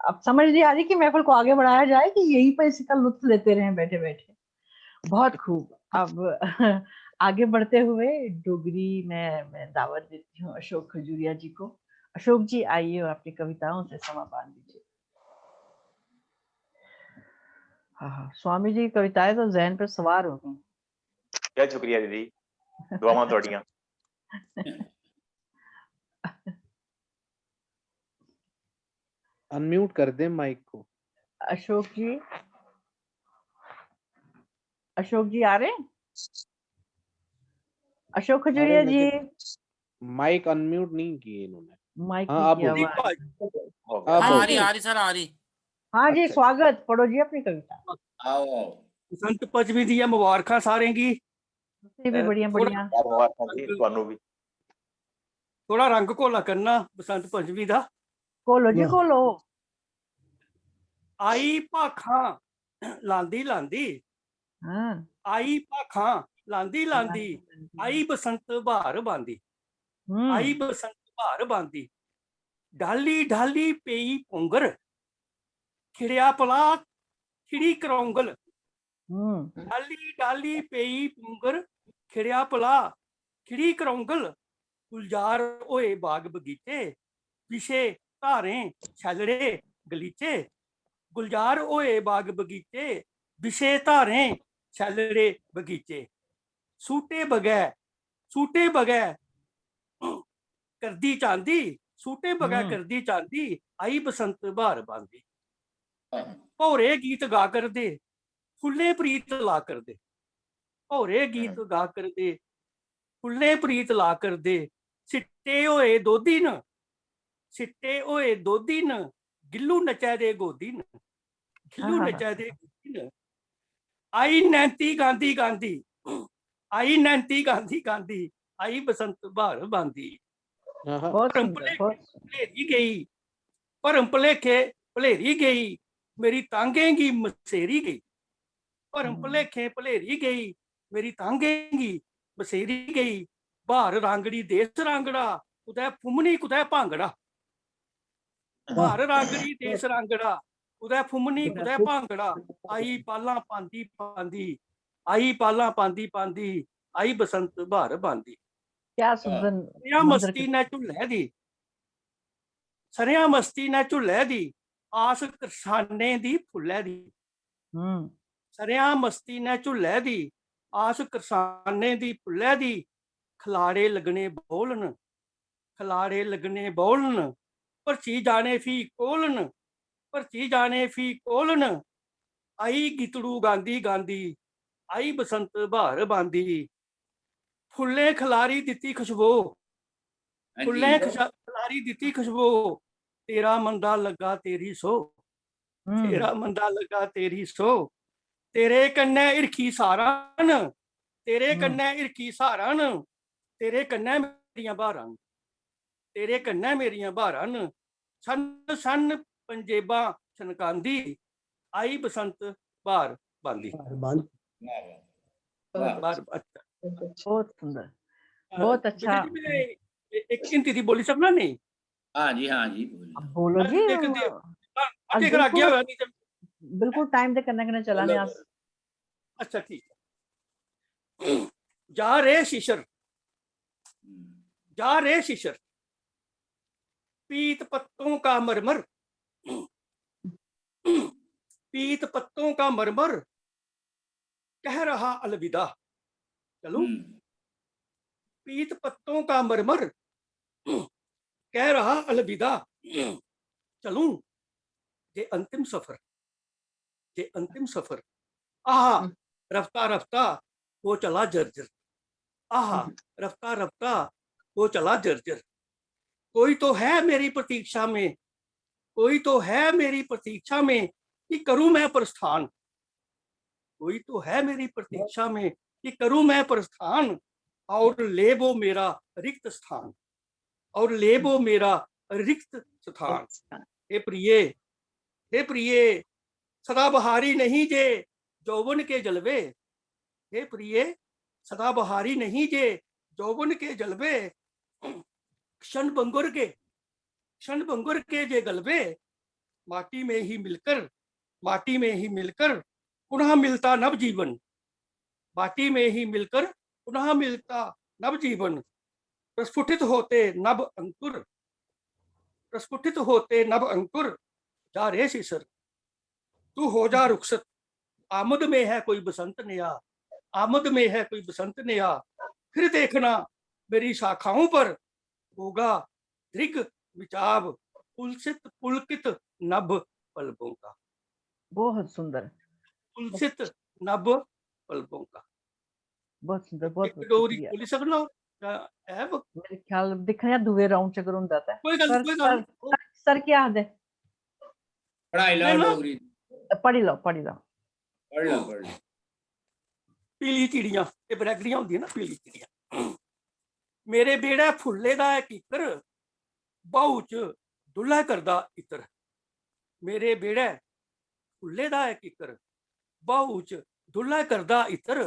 अब समझ नहीं आ रही कि महफिल को आगे बढ़ाया जाए कि यहीं पर इसका लुत्फ लेते रहें बैठे बैठे। बहुत खूब। अब आगे बढ़ते हुए डोगरी में मैं दावत देती हूँ अशोक खजूरिया जी को। अशोक जी, आइए और अपनी कविताओं से समा बांध दीजिए। हाँ, हाँ, स्वामी जी की कविताएं तो जहन पर सवार हो गई। ਬਹੁਤ ਸ਼ੁਕਰੀਆ ਦੀਦੀ, ਦੁਆਵਾਂ ਤੁਹਾਡੀਆਂ। अनम्यूट कर दे माइक को। अशोक जी, अशोक जी आ रहे हैं? अशोक खजूरिया जी। माइक अनम्यूट नहीं किए इन्होंने। माइक हाँ, की आप क्या बोलो। आवाज? ਹੋ हाँ, ਗਿਆ। ਆ ਰਹੀ, ਆ ਰਹੀ ਸਰ, ਆ ਰਹੀ। हाँ जी, अच्छा। स्वागत, पढ़ो जी अपनी कविता। ਆਓ ਆਓ। ਬਸੰਤ ਪੰਚਮੀ ਦੀਆਂ ਮੁਬਾਰਕਾਂ ਸਾਰਿਆਂ ਕੀ। ਤੁਸੀਂ ਵੀ ਬੜੀਆਂ ਥੋੜ੍ਹਾ ਬੜੀਆਂ। ਬਹੁਤ ਮੁਬਾਰਕਾਂ ਜੀ ਤੁਹਾਨੂੰ ਵੀ। थोड़ा रंग घोला करना बसंत पंचमी दा। घोलो जी, वाह। घोलो। आई भाखां लांदी लांदी, हाँ। आई भाखां लांदी लांदी, आई बसंत बहार बांदी, हम्म। आई बसंत बहार बांदी। ढाली ढाली पेई पौंगर, खिड़िया पला खिड़ी करौंगल। हम्म। डाली डाली पेई पौंगर, खिड़िया पला खिड़ी करौंगल। गुलजार होए बाग बगीचे, बिछे धारें छैलड़े गलीचे। गुलजार होए बाग बगीचे, बिछे धारें छैलड़े बगीचे। सूटे बगै सूटे बगै करदी चांदी, सूटे बगै हम्म। करदी चांदी, आई बसंत बहार बांदी। भौरे गीत गा करदे, फुल्लें प्रीत ला करदे। भौरे गीत गा करदे, फुल्लें प्रीत ला करदे। सिट्टे होए दोधी न, सिट्टे होए दोधी न, गिल्लू नच्चै दे गोदी न, गिल्लू आहा। नच्चै दे गोदी न। आई नैंती गांदी गांदी, आई नैंती गांदी गांदी, आई बसंत बहार बांदी। आहा। बहुत भरम सुंदर, भलेखे बहुत सुंदर। भलेरी गेई, भरम भलेखे भलेरी गेई, मेरी तांगें गी मसेरी गेई। भरम हम्म। भलेखे भलेरी गेई, मेरी तांगें गी मसेरी गेई। बहार रांगड़ी देस रांगड़ा, कुतै फुमनी कुतै भांगड़ा। बहार रांगड़ी देस रांगड़ा, कुतै फुमनी कुतै भांगड़ा। आई पालां पांदी पांदी, आई पालां पांदी पांदी, आई बसंत बहार बांदी। क्या सुंदर सरेआं मंजर मस्ती नै झुल्लै दी, सरेआं मस्ती नै झुल्लै दी, आस करसानें दी फुल्लै दी। हम्म। सरेआं मस्ती नै झुल्लै दी, आस करसानें दी फुल्लै दी। खलाड़े लग्गने बौल न, खलाड़े लग्गने बौल न, भरची जाने फ्ही कोल न, भरची जाने फ्ही कोल न। आई गीतड़ू गांदी गांदी, आई बसंत बहार बांदी। फुल्लें खलारी दित्ती खुशबू, हां जी। फुल्लें खशा- खलारी दित्ती खुशबू। तेरा मंदा लग्गा तेरी सो, हम्म। तेरा मंदा लग्गा तेरी सो। तेरे कन्नै हिरखी सारा न, तेरे हम्म। कन्नै हिरखी सारा न, तेरे कन्नै मेरियां बहारां न, तेरे कन्नै मेरियां बहारां न। सन्न सन्न पंजेबां छनकांदी, आई बसंत बहार बांदी। बहार बांदी। वाह। बहार, अच्छा। बहुत सुंदर। अ, बहुत विजय अच्छा। जी, मैं ए-, एक हिंदी दी बोली सकना नहीं? हाँ जी, हाँ जी, बोलिए। अब बोलो जी, एक दे- हम- हाँ, अब अज एक रागी बिल्कुल, होया नहीं ते- बिल्कुल टाइम दे कन्नै कन्नै चला ने बोलो। अस। अच्छा, ठीक है। जा रे शिशर, हम्म। जा रे शिशर, पीत पत्तों का मरमर, पीत पत्तों का मरमर कह रहा अलविदा। चलूं? हम्म। पीत पत्तों का मरमर कह रहा अलविदा। चलूं ये अंतिम सफर, ये अंतिम सफर। आहा, हम्म। रफ्ता रफ्ता वो चला जर्जर। आहा, हम्म। रफ्ता रफ्ता वो चला जर्जर। कोई तो है मेरी प्रतीक्षा में, कोई तो है मेरी प्रतीक्षा में कि करूं मैं प्रस्थान। कोई तो है मेरी प्रतीक्षा में कि करूं मैं प्रस्थान, और ले वो मेरा रिक्त स्थान, और ले वो मेरा रिक्त स्थान। हे प्रिये, हे प्रिये, सदाबहारी नहीं जे जौवन के जलवे। हे प्रिये, सदाबहारी नहीं जे जौवन के जलवे, क्षण भंगुर के, क्षण भंगुर के जे गलबे, माटी में ही मिलकर, माटी में ही मिलकर पुनः मिलता नव जीवन, माटी में ही मिलकर पुनः मिलता नव जीवन। प्रस्फुटित होते नभ अंकुर, प्रस्फुटित होते नभ अंकुर। जा रे शिशर, तू हो जा रुखसत, आमद में है कोई बसंत नया, आमद में है कोई बसंत नया। फिर देखना मेरी शाखाओं पर होगा दृग विचाव, पुलसित पुलकित नभ पलकों का, बहुत सुंदर। पुलसित नभ पलकों का। बहुत सुंदर, बहुत इक बहुत डोगरी शुक्रिया। बोली सकना? क्या है वो? मेरे ख्याल दिक्खने आं दूए राउंड च अगर होंदा ते। कोई गल्ल, सर, कोई गल्ल। सर, सर, सर क्या आखदे? पढ़ाई लैओ नहीं, ना। डोगरी। पढ़ी लैओ, पढ़ी लैओ। पढ़ लो, पढ़ लो। पीली चिड़ियां, ये ब्रैगरियां होंदियां ना, पीली चिड़ियां। मेरे बेह्ड़ै फुल्ले दा ऐ किक्कर, ब्हाऊ च डुल्लै करदा इत्तर। मेरे बेह्ड़ै फुल्ले दा ऐ किक्कर, ब्हाऊ च डुल्लै करदा इत्तर।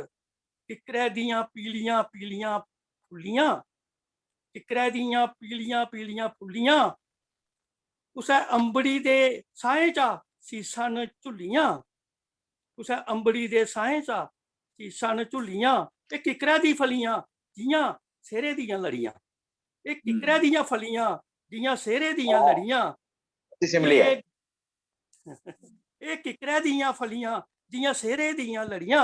किक्करै दियां पीलियां पीलियां फुल्लियां, किक्करै दियां पीलियां पीलियां फुल्लियां, कुसै अंबड़ी दे साहें चा सीसां न झुल्लियां, कुसै अंबड़ी दे साहें चा सीसां न झुल्लियां। ते किक्करै दी फलियां जि'यां सेह्रे दियां लड़ियां, एह् किक्करै दियां फलियां जि'यां सेह्रे दियां लड़ियां। सिमली ऐ। एह् एह् किक्करै दियां फलियां जि'यां सेह्रे दियां लड़ियां।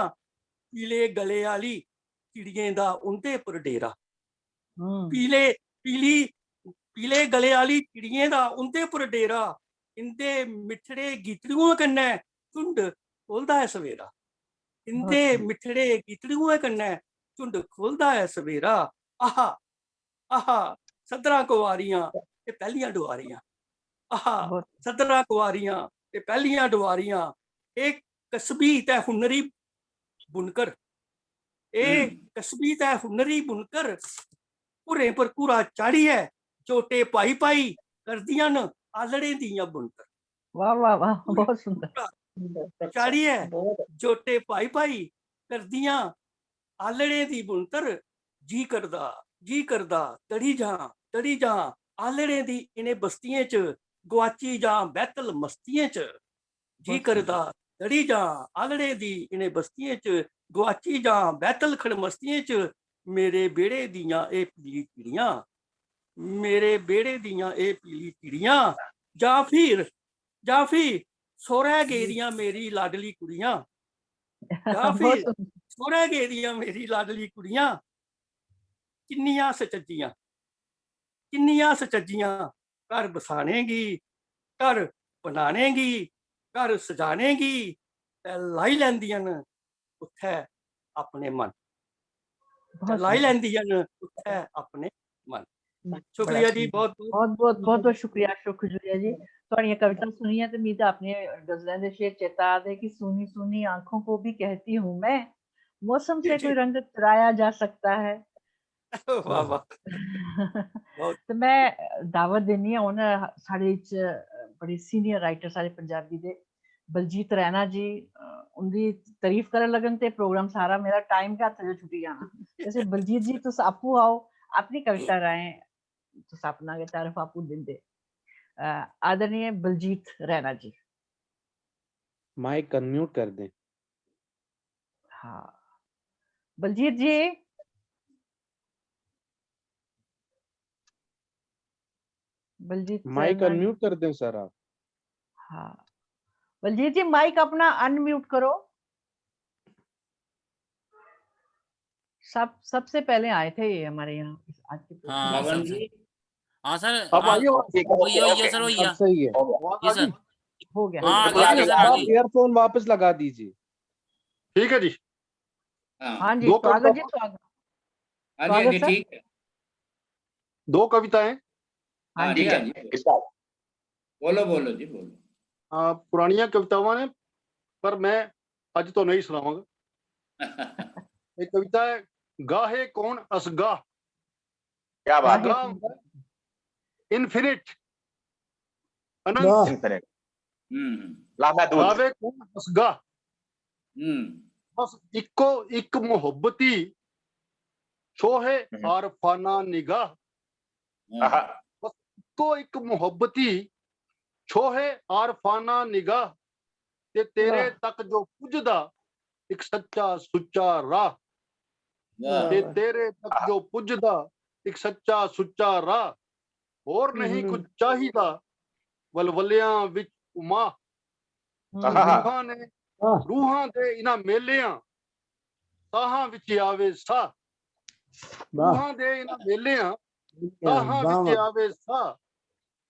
पीले गले आह्ली चिड़ियें दा उं'दे पर डेरा। हम्म। पीले पीली पीले गले आह्ली चिड़ियें दा उं'दे पर डेरा। इं'दे मिट्ठड़े गीतड़ुएं कन्नै झुंड खु'लदा ऐ सवेरा। इं'दे बहुत मिट्ठड़े गीतड़ुएं कन्नै झुंड खु'लदा ऐ सवेरा। आहा आहा, सद्धरां कुआरियां ते पैह्लियां डुआरियां। आहा, बहुत सद्धरां कुआरियां ते पैह्लियां डुआरियां। एह् कसबी ते हुनरी बुनकर, एह् हम्म। कसबी ते हुनरी बुनकर घुरें पर घुरा चाढ़ियै जोटे पाई पाई करदियां न आलड़ें दियां बुनकर। वाह वाह वाह, बहुत सुंदर। चाढ़ियै जोटे पाई पाई करदियां आलड़ें दी बुनतर। जी करदा, जी करदा दड़ी जां, दड़ी जां आलड़ें दी इ'नें बस्तियें च, गुआची जां बैतल मस्तियें च। जी बहुत करदा दड़ी जां आलड़ें दी इ'नें बस्तियें च, गुआची जां बैतल खड़मस्तियें च। मेरे बेह्ड़े दियां एह् पीली चिड़ियां, मेरे बेह्ड़े दियां एह् पीली चिड़ियां, जां फिर, जां फ्ही सौह्रै गेदियां मेरी लाडली कुड़ियां, जां फ्ही बहुत सुंदर। सौह्रै गेदियां मेरी लाडली कुड़ियां, किन्नियां सचज्जियां, किन्नियां सचज्जियां, घर बसाने गी, घर बनाने गी, घर सजाने गी ते लाई लैंदियां न उत्थै अपने मन, ते बहुत लाई सुंदर। लैंदियां न उत्थै अपने मन। बड़ा शुक्रिया जी, सुंदर। बहुत बहुत बहुत बहुत बहुत बहुत शुक्रिया शुक्रिया जी। थुआड़ियां कविता सुनियां ते मिगी ते अपने गजलें दे शेर चेता आ दे कि सूनी सूनी आंखों को भी कहती हूँ मैं, मौसम जी, से जी। कोई रंग चुराया जा सकता है। वाह वाह। बहुत। ते मैं दावत दिन्नी आं, हून साढ़े च बड़े सीनियर राइटर साढ़े पंजाबी दे बलजीत रैना जी, अ, उंदी तारीफ करन लगन ते प्रोग्राम सारा मेरा टाइम गै हत्थ चो छुट्टी जाना। जैसे बलजीत जी, तुस आपूं आओ, अपनी कविता राहें तुस अपना गै तारीफ आपूं दिंदे। अ, आदरणीय बलजीत रैना जी। माइक अनम्यूट कर दें। हाँ, बलजीत जी, बलजीत माइक रैना जी। अनम्यूट कर दें सर आप। हाँ, बलजीत जी, माइक अपना अनम्यूट करो। सब, सबसे पहले आए थे ये हमारे यहाँ इस आज के प्रोग्राम हाँ में। पवन सर। जी। हाँ सर। अब हाँ, आइए, ओके, वही ओके, वही है ओके। सर, वही अब है। हो गया। आवाज आ ये सर। गई? हो गया। हाँ, बिल्कुल आ आगे गया। सर, आगे। आप ईयरफोन वापस लगा दीजिए। ठीक है जी। हाँ। हाँ जी, दो स्वागत जी, कविता स्वागत। हाँ जी, हाँ स्वागत जी, सर। ठीक है। दो कविताएं। हाँ हाँ जी। जी, हाँ जी। इरशाद। बोलो, बोलो जी, बोलो। आ, पुरानियां कवितावां ने, पर मैं अज तो नहीं सुनावांगा। एक कविता है, गाहे कौन असगा। क्या बात है। गा होंदा इन्फिनिट, अनंत। वाह। इन्फिनिट। हम्म, हम्म, लामहदूद। गावे कौन असगा। हम्म। बस इक्को इक मोहब्बती, छोहे हम्म। आरफाना निगाह। हाँ। आहा। इक्को इक मोहब्बती, छोहे आरफाना निगाह। ते तेरे वाह। तक जो पुजदा एक सच्चा सुच्चा राह। वाह। ते तेरे तक जो पुजदा एक सच्चा सुच्चा राह। होर नहीं हम्म। कुछ चाहिदा वलवलियां विच उमा। हम्म। आहा। रूहां ने, वाह। रूहां दे इन्हां मेलियां, साहां विच आवे साह। वाह। रूहां दे इन्हां मेलियां, साहां वाह, विच वाह। आवे साह।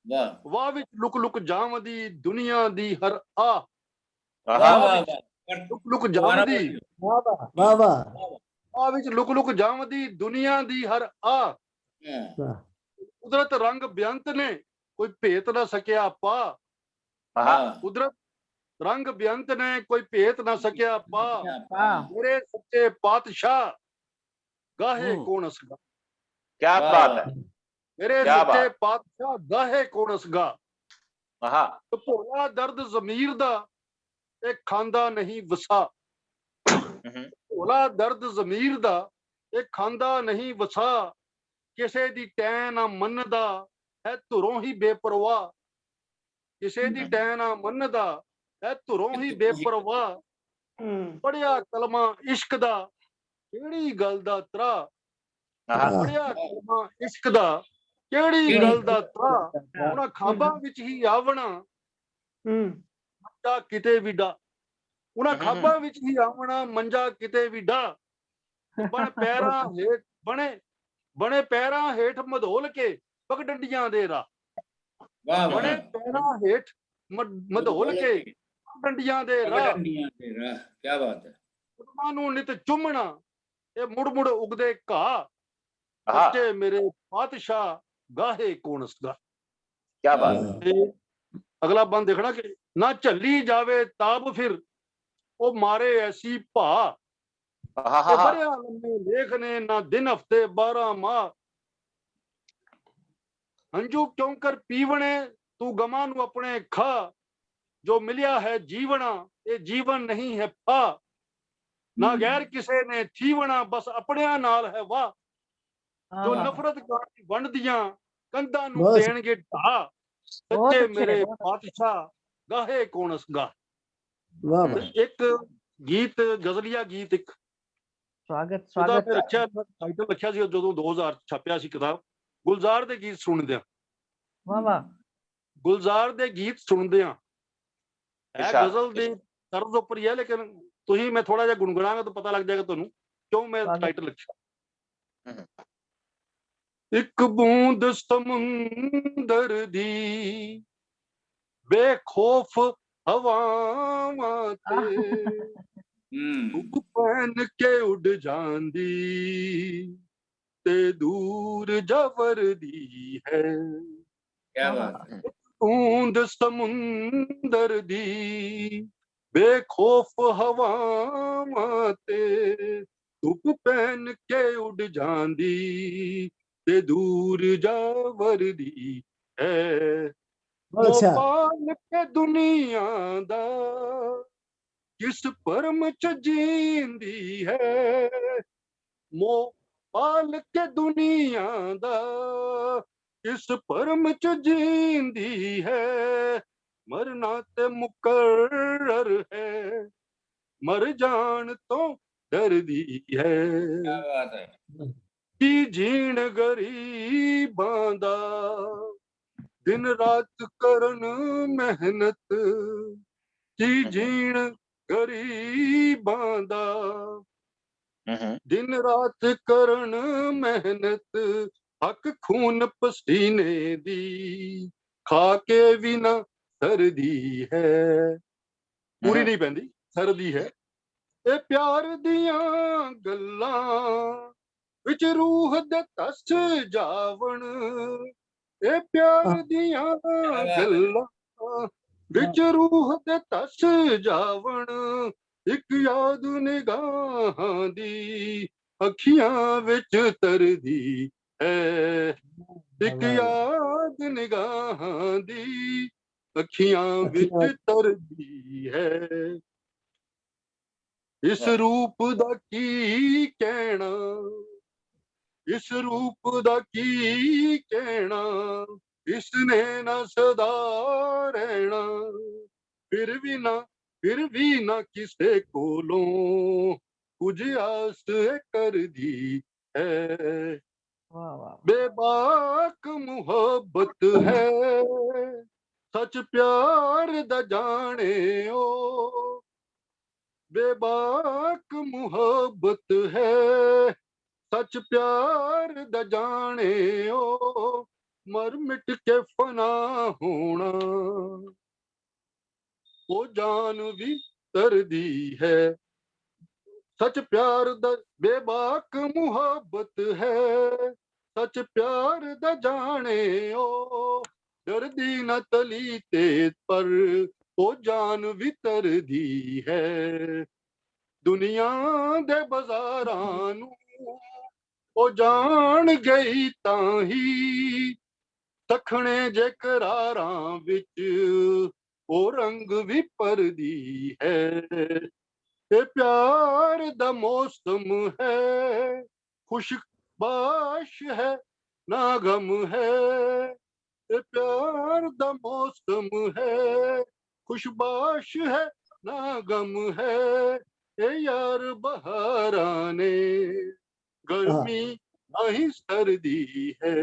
वाह। वाह विच लुक लुक जावदी दुनिया दी हर आ। आहा। वाह, वाह, वाह। लुक लुक दोबारा जावदी, बोलिए। वाह, वाह, वाह, वाह। वाह विच लुक लुक जावदी दुनिया दी हर आ। हाँ। वाह। कुदरत रंग बेअंत ने कोई भेत ना सकेआ पा। आहा। हाँ। कुदरत रंग बेअंत ने कोई भेत ना सकेआ पा। हाँ। मेरे सच्चे पातशाह, गाहे हम्म। कौन असगा। क्या बात है। मेरे क्या सच्चे बात। पातशाह गाहे कौन असगा। आहा। तो भोला दर्द जमीर दा, ए खांदा नहीं वसा। हम्म। भोला दर्द जमीर दा, ए खांदा नहीं वसा। किसे दी टैं ना मनदा, है धुरों ही बेपरवाह। किसे दी टैं ना मनदा, है धुरों ही बेपरवाह। हम्म। पढ़िया कलमा इश्क दा, केड़ी गल दा त्राह। आहा। ਪੜਿਆ ਕਲਮਾ ਇਸ਼ਕ ਦਾ, ਕਿਹੜੀ ਗੱਲ ਦਾ त्राह। ਉਹਨਾਂ ਖਾਬਾਂ ਵਿੱਚ ਹੀ ਆਵਣਾ, हम्म। ਮੰਜਾ ਕਿਤੇ ਵੀ ਡਾ। ਉਹਨਾਂ ਹਮ। ਖਾਬਾਂ ਵਿੱਚ ਹੀ ਆਵਣਾ, ਮੰਜਾ ਕਿਤੇ ਵੀ ਡਾ। ਬਣ ਪੈਰਾਂ ਹੇਠ, ਬਣੇ, ਬਣੇ ਪੈਰਾਂ ਹੇਠ ਮਧੋਲ ਕੇ, ਪਗਡੰਡੀਆਂ ਦੇ ਰਾਹ। ਵਾਹ, ਬਣੇ ਵਾਹ। ਪੈਰਾਂ ਹੇਠ ਮ-, ਮਧੋਲ ਕੇ, ਪਗਡੰਡੀਆਂ ਦੇ ਰਾਹ। ਪਗਡੰਡੀਆਂ ਦੇ ਰਾਹ। ਕੀ ਬਾਤ ਹੈ। ਉਹਨਾਂ ਨੂੰ ਨਿਤ ਚੁੰਮਣਾ, ਇਹ ਮੁੜ ਮੁੜ ਉਗਦੇ ਘਾਹ। ਆਹਾ। ਸੱਚੇ ਮੇਰੇ ਪਾਤਸ਼ਾਹ, ਗਾਹੇ ਕੌਣ ਸਦਾ। क्या बात। ਤੇ ਅਗਲਾ ਬੰਦ ਦੇਖਣਾ ਕਿ ਨਾ ਝੱਲੀ ਜਾਵੇ ਤਾਬ ਫਿਰ, ਉਹ ਮਾਰੇ ਐਸੀ ਭਾ। ਆਹਾ। ਤੇ ਬੜਿਆ ਲੰਮੇ ਲੇਖ ਨੇ, ਨਾ ਦਿਨ ਹਫਤੇ ਬਾਰਾਂ ਮਾਹ। ਹੰਝੂ ਕਿਉਂ ਕਰ ਪੀਵਣੇ, ਤੂੰ ਗਮਾਂ ਨੂੰ ਆਪਣੇ ਖਾ। ਜੋ ਮਿਲਿਆ ਹੈ ਜੀਵਣਾ, ਇਹ ਜੀਵਨ ਨਹੀਂ ਹੈ ਫਾ। ਨਾ ਗੈਰ ਕਿਸੇ ਨੇ ਥੀਵਣਾ, ਬਸ ਆਪਣਿਆਂ ਨਾਲ ਹੈ ਵਾਹ। ਜੋ ਆਹ। ਨਫ਼ਰਤ ਗਾਣੀ ਵੰਡਦੀਆਂ, ਕੰਧਾਂ ਨੂੰ ਬਸ। ਦੇਣਗੇ ਢਾਹ। ਬਹੁਤ ਸੱਚੇ ਅੱਛੇ ਮੇਰੇ ਨੇ, ਬਹੁਤ। ਪਾਤਸ਼ਾਹ, ਗਾਹੇ ਕੌਣ ਸਗਾ। ਵਾਹ ਤੇ ਵਾਹ। ਇੱਕ ਗੀਤ, ਗਜ਼ਲੀਆ ਗੀਤ ਇੱਕ, स्वागत, ਉਹਦਾ स्वागत। ਮੈਂ ਰੱਖਿਆ, ਟਾਈਟਲ ਰੱਖਿਆ ਸੀ, ਜਦੋਂ ਦੋ ਹਜ਼ਾਰ ਚ ਛਾਪਿਆ ਸੀ ਕਿਤਾਬ, ਗੁਲਜ਼ਾਰ ਦੇ ਗੀਤ ਸੁਣਦੇ ਆ। वाह, वाह। ਗੁਲਜ਼ਾਰ ਦੇ ਗੀਤ ਸੁਣਦੇ ਆ। ਇਹ ਇਰਸ਼ਾਦ। ਗਜ਼ਲ ਦੀ ਤਰਜ਼ ਉੱਪਰ ਹੀ ਹੈ, ਲੇਕਿਨ ਤੁਸੀਂ, ਮੈਂ ਥੋੜਾ ਜਿਹਾ ਗੁੰਗਣਾਗਾ ਤਾਂ ਪਤਾ ਲੱਗ ਜਾਏਗਾ ਤੁਹਾਨੂੰ ਕਿਉਂ ਮੈਂ ਵਾਹ। ਟਾਈਟਲ ਰੱਖਿਆ। ਹਮ। ਇੱਕ ਬੂੰਦ ਸਮੁੰਦਰ ਦੀ ਬੇਖੌਫ ਹਵਾਵਾਂ ਤੇ ਹੂੰ। ਧੁੱਪ ਪਹਿਨ ਕੇ ਉੱਡ ਜਾਂਦੀ ਤੇ ਦੂਰ ਜਾ ਵਰਦੀ ਹੈ। ਕੀ ਬਾਤ ਹੈ। ਬੂੰਦ ਸਮੁੰਦਰ ਦੀ ਬੇਖੌਫ ਹਵਾਵਾਂ ਤੇ ਧੁੱਪ ਪਹਿਨ ਕੇ ਉੱਡ ਜਾਂਦੀ ਤੇ ਦੂਰ ਜਾ ਵਰਦੀ ਹੈ। ਬਹੁਤ ਅੱਛਾ। ਮੋਪਾਲ ਕੇ ਦੁਨੀਆ ਦਾ ਕਿਸ ਭਰਮ ਚ ਜੀਂਦੀ ਹੈ। ਮੋਪਾਲ ਕੇ ਦੁਨੀਆ ਦਾ ਕਿਸ ਭਰਮ ਚ ਜੀਂਦੀ ਹੈ। ਮਰਨਾ ਤੇ ਮੁਕਰਰ ਹੈ, ਮਰ ਜਾਣ ਤੋਂ ਡਰਦੀ ਹੈ। ਕੀ ਬਾਤ ਹੈ। ਕੀ ਜੀਣ ਗਰੀਬਾਂ ਦਾ, ਦਿਨ ਰਾਤ ਕਰਨ ਮਿਹਨਤ। ਕੀ ਜੀਣ ਗਰੀਬਾਂ ਦਾ, ਹੂੰ, ਹੂੰ। ਦਿਨ ਰਾਤ ਕਰਨ ਮਿਹਨਤ, ਹੱਕ ਖੂਨ ਪਸੀਨੇ ਦੀ, ਖਾ ਕੇ ਵੀ ਨਾ ਸਰਦੀ ਹੈ। ਪੂਰੀ ਹੂੰ। ਨਹੀਂ ਪੈਂਦੀ, ਸਰਦੀ ਹੈ। ਇਹ ਪਿਆਰ ਦੀਆਂ ਗੱਲਾਂ ਵਿੱਚ ਰੂਹ ਦੇ ਤਸ ਜਾਵਣ, ਇਹ ਪਿਆਰ ਦੀਆਂ ਬਾਤ ਹੈ। ਗੱਲਾਂ ਵਿੱਚ ਰੂਹ ਦੇ ਤਸ ਜਾਵਣ, ਇੱਕ ਯਾਦ ਨਿਗਾਹਾਂ ਦੀ ਅੱਖੀਆਂ ਵਿੱਚ ਤਰਦੀ ਹੈ। ਇੱਕ ਯਾਦ ਨਿਗਾਹਾਂ ਦੀ ਅੱਖੀਆਂ ਵਿੱਚ ਅੱਖੀਆਂ। ਤਰਦੀ ਹੈ। ਇਸ ਰੂਪ ਦਾ ਕੀ ਕਹਿਣਾ, ਇਸ ਰੂਪ ਦਾ ਕੀ ਕਹਿਣਾ, ਇਸ ਨੇ ਨਾ ਸਦਾ ਰਹਿਣਾ। ਫਿਰ ਵੀ ਨਾ, ਫਿਰ ਵੀ ਨਾ ਕਿਸੇ ਕੋਲੋਂ ਕੁਝ ਆਸ ਇਹ ਕਰਦੀ ਹੈ। वाह, वाह। बेबाक मोहब्बत है, सच प्यार दा जाने ओ। बेबाक मोहब्बत है, सच प्यार दा जाने ओ। मर मिट के फना होना, ओ जान भी तरदी है। सच प्यार दा बेबाक मोहब्बत है, सच प्यार दा जाने ओ। डरदी ना तली ते पर, ओ जान भी तरदी है। दुनिया दे बाजारां नू ਉਹ ਜਾਣ ਗਈ ਤਾਂ ਹੀ ਸਖਣੇ ਜੇ ਕਰਾਰਾਂ ਵਿੱਚ ਉਹ ਰੰਗ ਵੀ ਪਰਦੀ ਹੈ। ਇਹ ਪਿਆਰ ਦਾ ਮੌਸਮ ਹੈ, ਖੁਸ਼ਬਾਸ਼ ਹੈ, ਨਾ ਗਮ ਹੈ। ਇਹ ਪਿਆਰ ਦਾ ਮੌਸਮ ਹੈ, ਖੁਸ਼ਬਾਸ਼ ਹੈ, ਨਾ ਗਮ ਹੈ। ਇਹ ਯਾਰ ਬਹਾਰਾਂ ਨੇ ਗਰਮੀ, ਨਾ ਹੀ ਸਰਦੀ ਹੈ।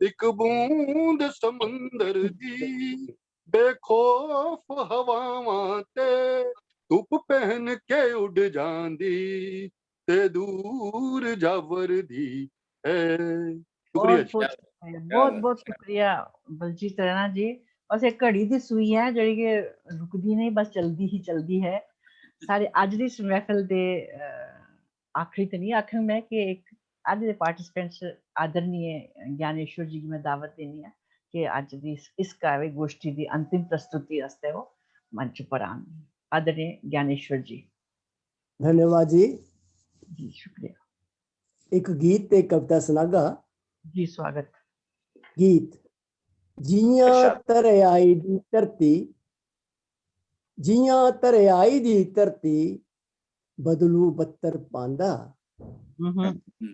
ਇੱਕ ਬੂੰਦ ਸਮੁੰਦਰ ਦੀ ਬੇਖੌਫ ਹਵਾਵਾਂ ਤੇ ਧੁੱਪ ਪਹਿਨ ਕੇ ਉੱਡ ਜਾਂਦੀ ਤੇ ਦੂਰ ਜਾ ਵਰਦੀ ਹੈ। ਸ਼ੁਕਰੀਆ बहुत ਜੀ। बहुत शुक्रिया, बहुत बहुत शुक्रिया बलजीत रैना जी। बस एक घड़ी दी सूई है जेह्ड़ी कि रुकदी नहीं, बस चलदी ही चलदी है। साढ़े अज्ज दी इस महफिल दे, अ, आखिरी ते नहीं आखङ मैं कि एक अज्ज दे पार्टिसिपेंट्स आदरणीय ज्ञानेश्वर जी गी मैं दावत देनी आं कि अज्ज दी इस, इस काव्य गोष्ठी दी अंतिम प्रस्तुति आस्तै ओह् मंच पर आन। आदरणीय ज्ञानेश्वर जी। धन्यवाद जी। जी शुक्रिया। एक गीत ते कविता सनागा। जी स्वागत। गीत। जियां अच्छा। धरेआई दी धरती, जियां धरेआई दी धरती बदलू बत्तर पांदा, हम्म, हम्म।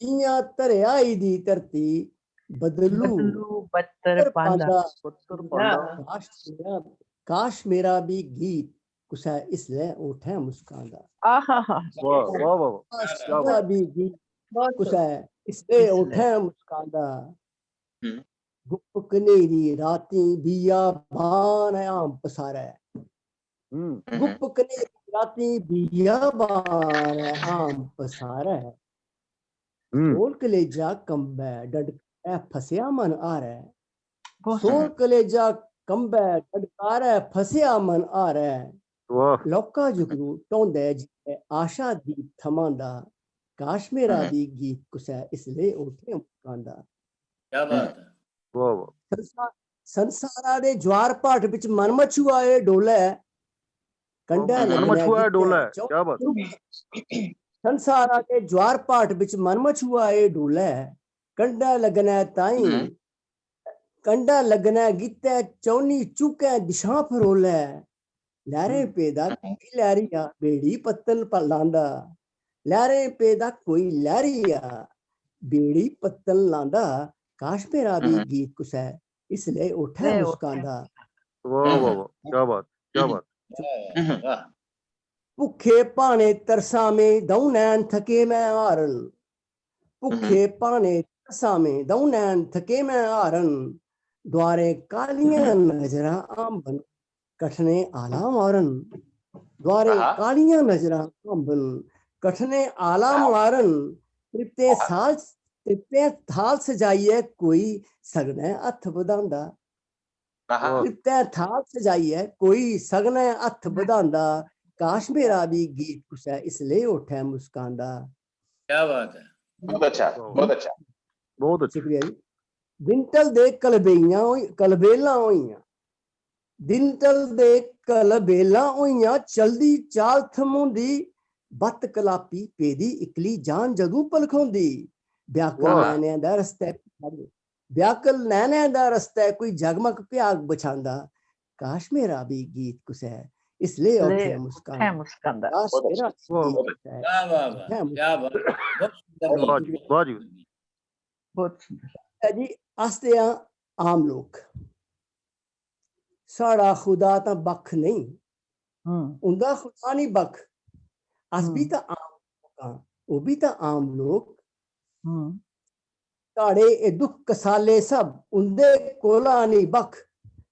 जियां धरेआई दी धरती बदलू बदलू बत्तर बत्तर पांदा। पांदा। पुत्तर पांदा। काश मेरा, काश मेरा भी गीत कुसै इसलै ओठै मुस्कांदा। आहा हा। वाह वाह वाह वाह। काश क्या मेरा भी गीत बहुत कुसै इसलै इसलै। ओठै मुस्कांदा। हम्म। गुप्प कनेरी रातीं बियाबान ऐ आम पसारै। हम्म। गुप्प कनेरी रातीं बियाबान ऐ आम पसारै। हम्म। सोल कलेजा कंबै डडकारै फसेआ मन हारै। बहुत सोल कलेजा कंबै डडकारै फसेआ मन हारै। वाह। लौह्का जुगनू ढौंदै जिसलै आशा दीप थमांदा। काश मेरा हम्म। बी गीत कुसै इसलै ओठै मुस्कांदा। क्या बात है। वाह वाह। संसा-, संसारा दे ज्वार भाट बिच मन मछुआ ए डोलै। कंढै मन लग्गने मछुआ ए गित्तै डोलै, चौं-, क्या बात है। संसारा दे ज्वार भाट बिच मन मछुआ ए डोलै। कंढै लग्गने ताईं, हम्म। कंढै लग्गने गित्तै चौनी चूकै दिशां फरोलै। लैह्रें हम्म। पेदा कोई लैह्रिया बेड़ी पत्तल प-, लांदा। लैह्रें पेदा कोई लैह्रिया बेड़ी पत्तल लांदा। काश मेरा बी हम्म। गीत कुसै इसलै ओठै इसलै ओठै मुस्कांदा। वाह वाह वाह, क्या बात, क्या बात। वाह, वाह। भुक्खे भाने तरसामे द'ऊं नैन थके मैं हारन। भुक्खे भाने तरसामे द'ऊं नैन थके मैं हारन। द्वारें कालियां नजरां आंबन कठने आला मारन। द्वारें आहा। कालियां नजरां आंबन कठने आला आहा। मारन। तृप्तें साल, तृप्तें थाल सजाइयै कोई सगनै हत्थ बधांदा। आहा। तृप्तें थाल सजाइयै कोई सगनै हत्थ बधांदा। काश मेरा बी गीत कुसै इसलै ओठै मुस्कांदा। क्या बात है। बहुत अच्छा, बहुत अच्छा। बहुत अच्छा। शुक्रिया जी। दिन ढलदे कलबेइयां होई, कलबेलां होइयां। दिन ढलदे कलबेलां होइयां, चलदी चाल थम्होंदी, बत्त कलापी पेदी इक्कली जान जदूं भलखोंदी। व्याकुल वाह। नैनें दा रस्तै, व्याकुल नैनें दा रस्तै कोई जगमग भ्याग बछांदा। काश मेरा बी गीत कुसै इसलै ओठै मुस्कांदा। मुस्कांदा। काश मेरा बी गीत कुसै वाह, वाह, वाह। ओठै क्या बात है। बहुत सुंदर वाह बात जी, है। वाह जी। बहुत सुंदर। है जी, अस ते आं आम लोक। साढ़ा खुदा तां बक्ख नेईं, हम्म। उंदा खुदा निं बक्ख। अस बी हम्म। तां आम लोक आं, ओह् बी तां आम लोक। हम्म। साढ़े एह् दुख कसाले सब उंदे कोला निं बक्ख।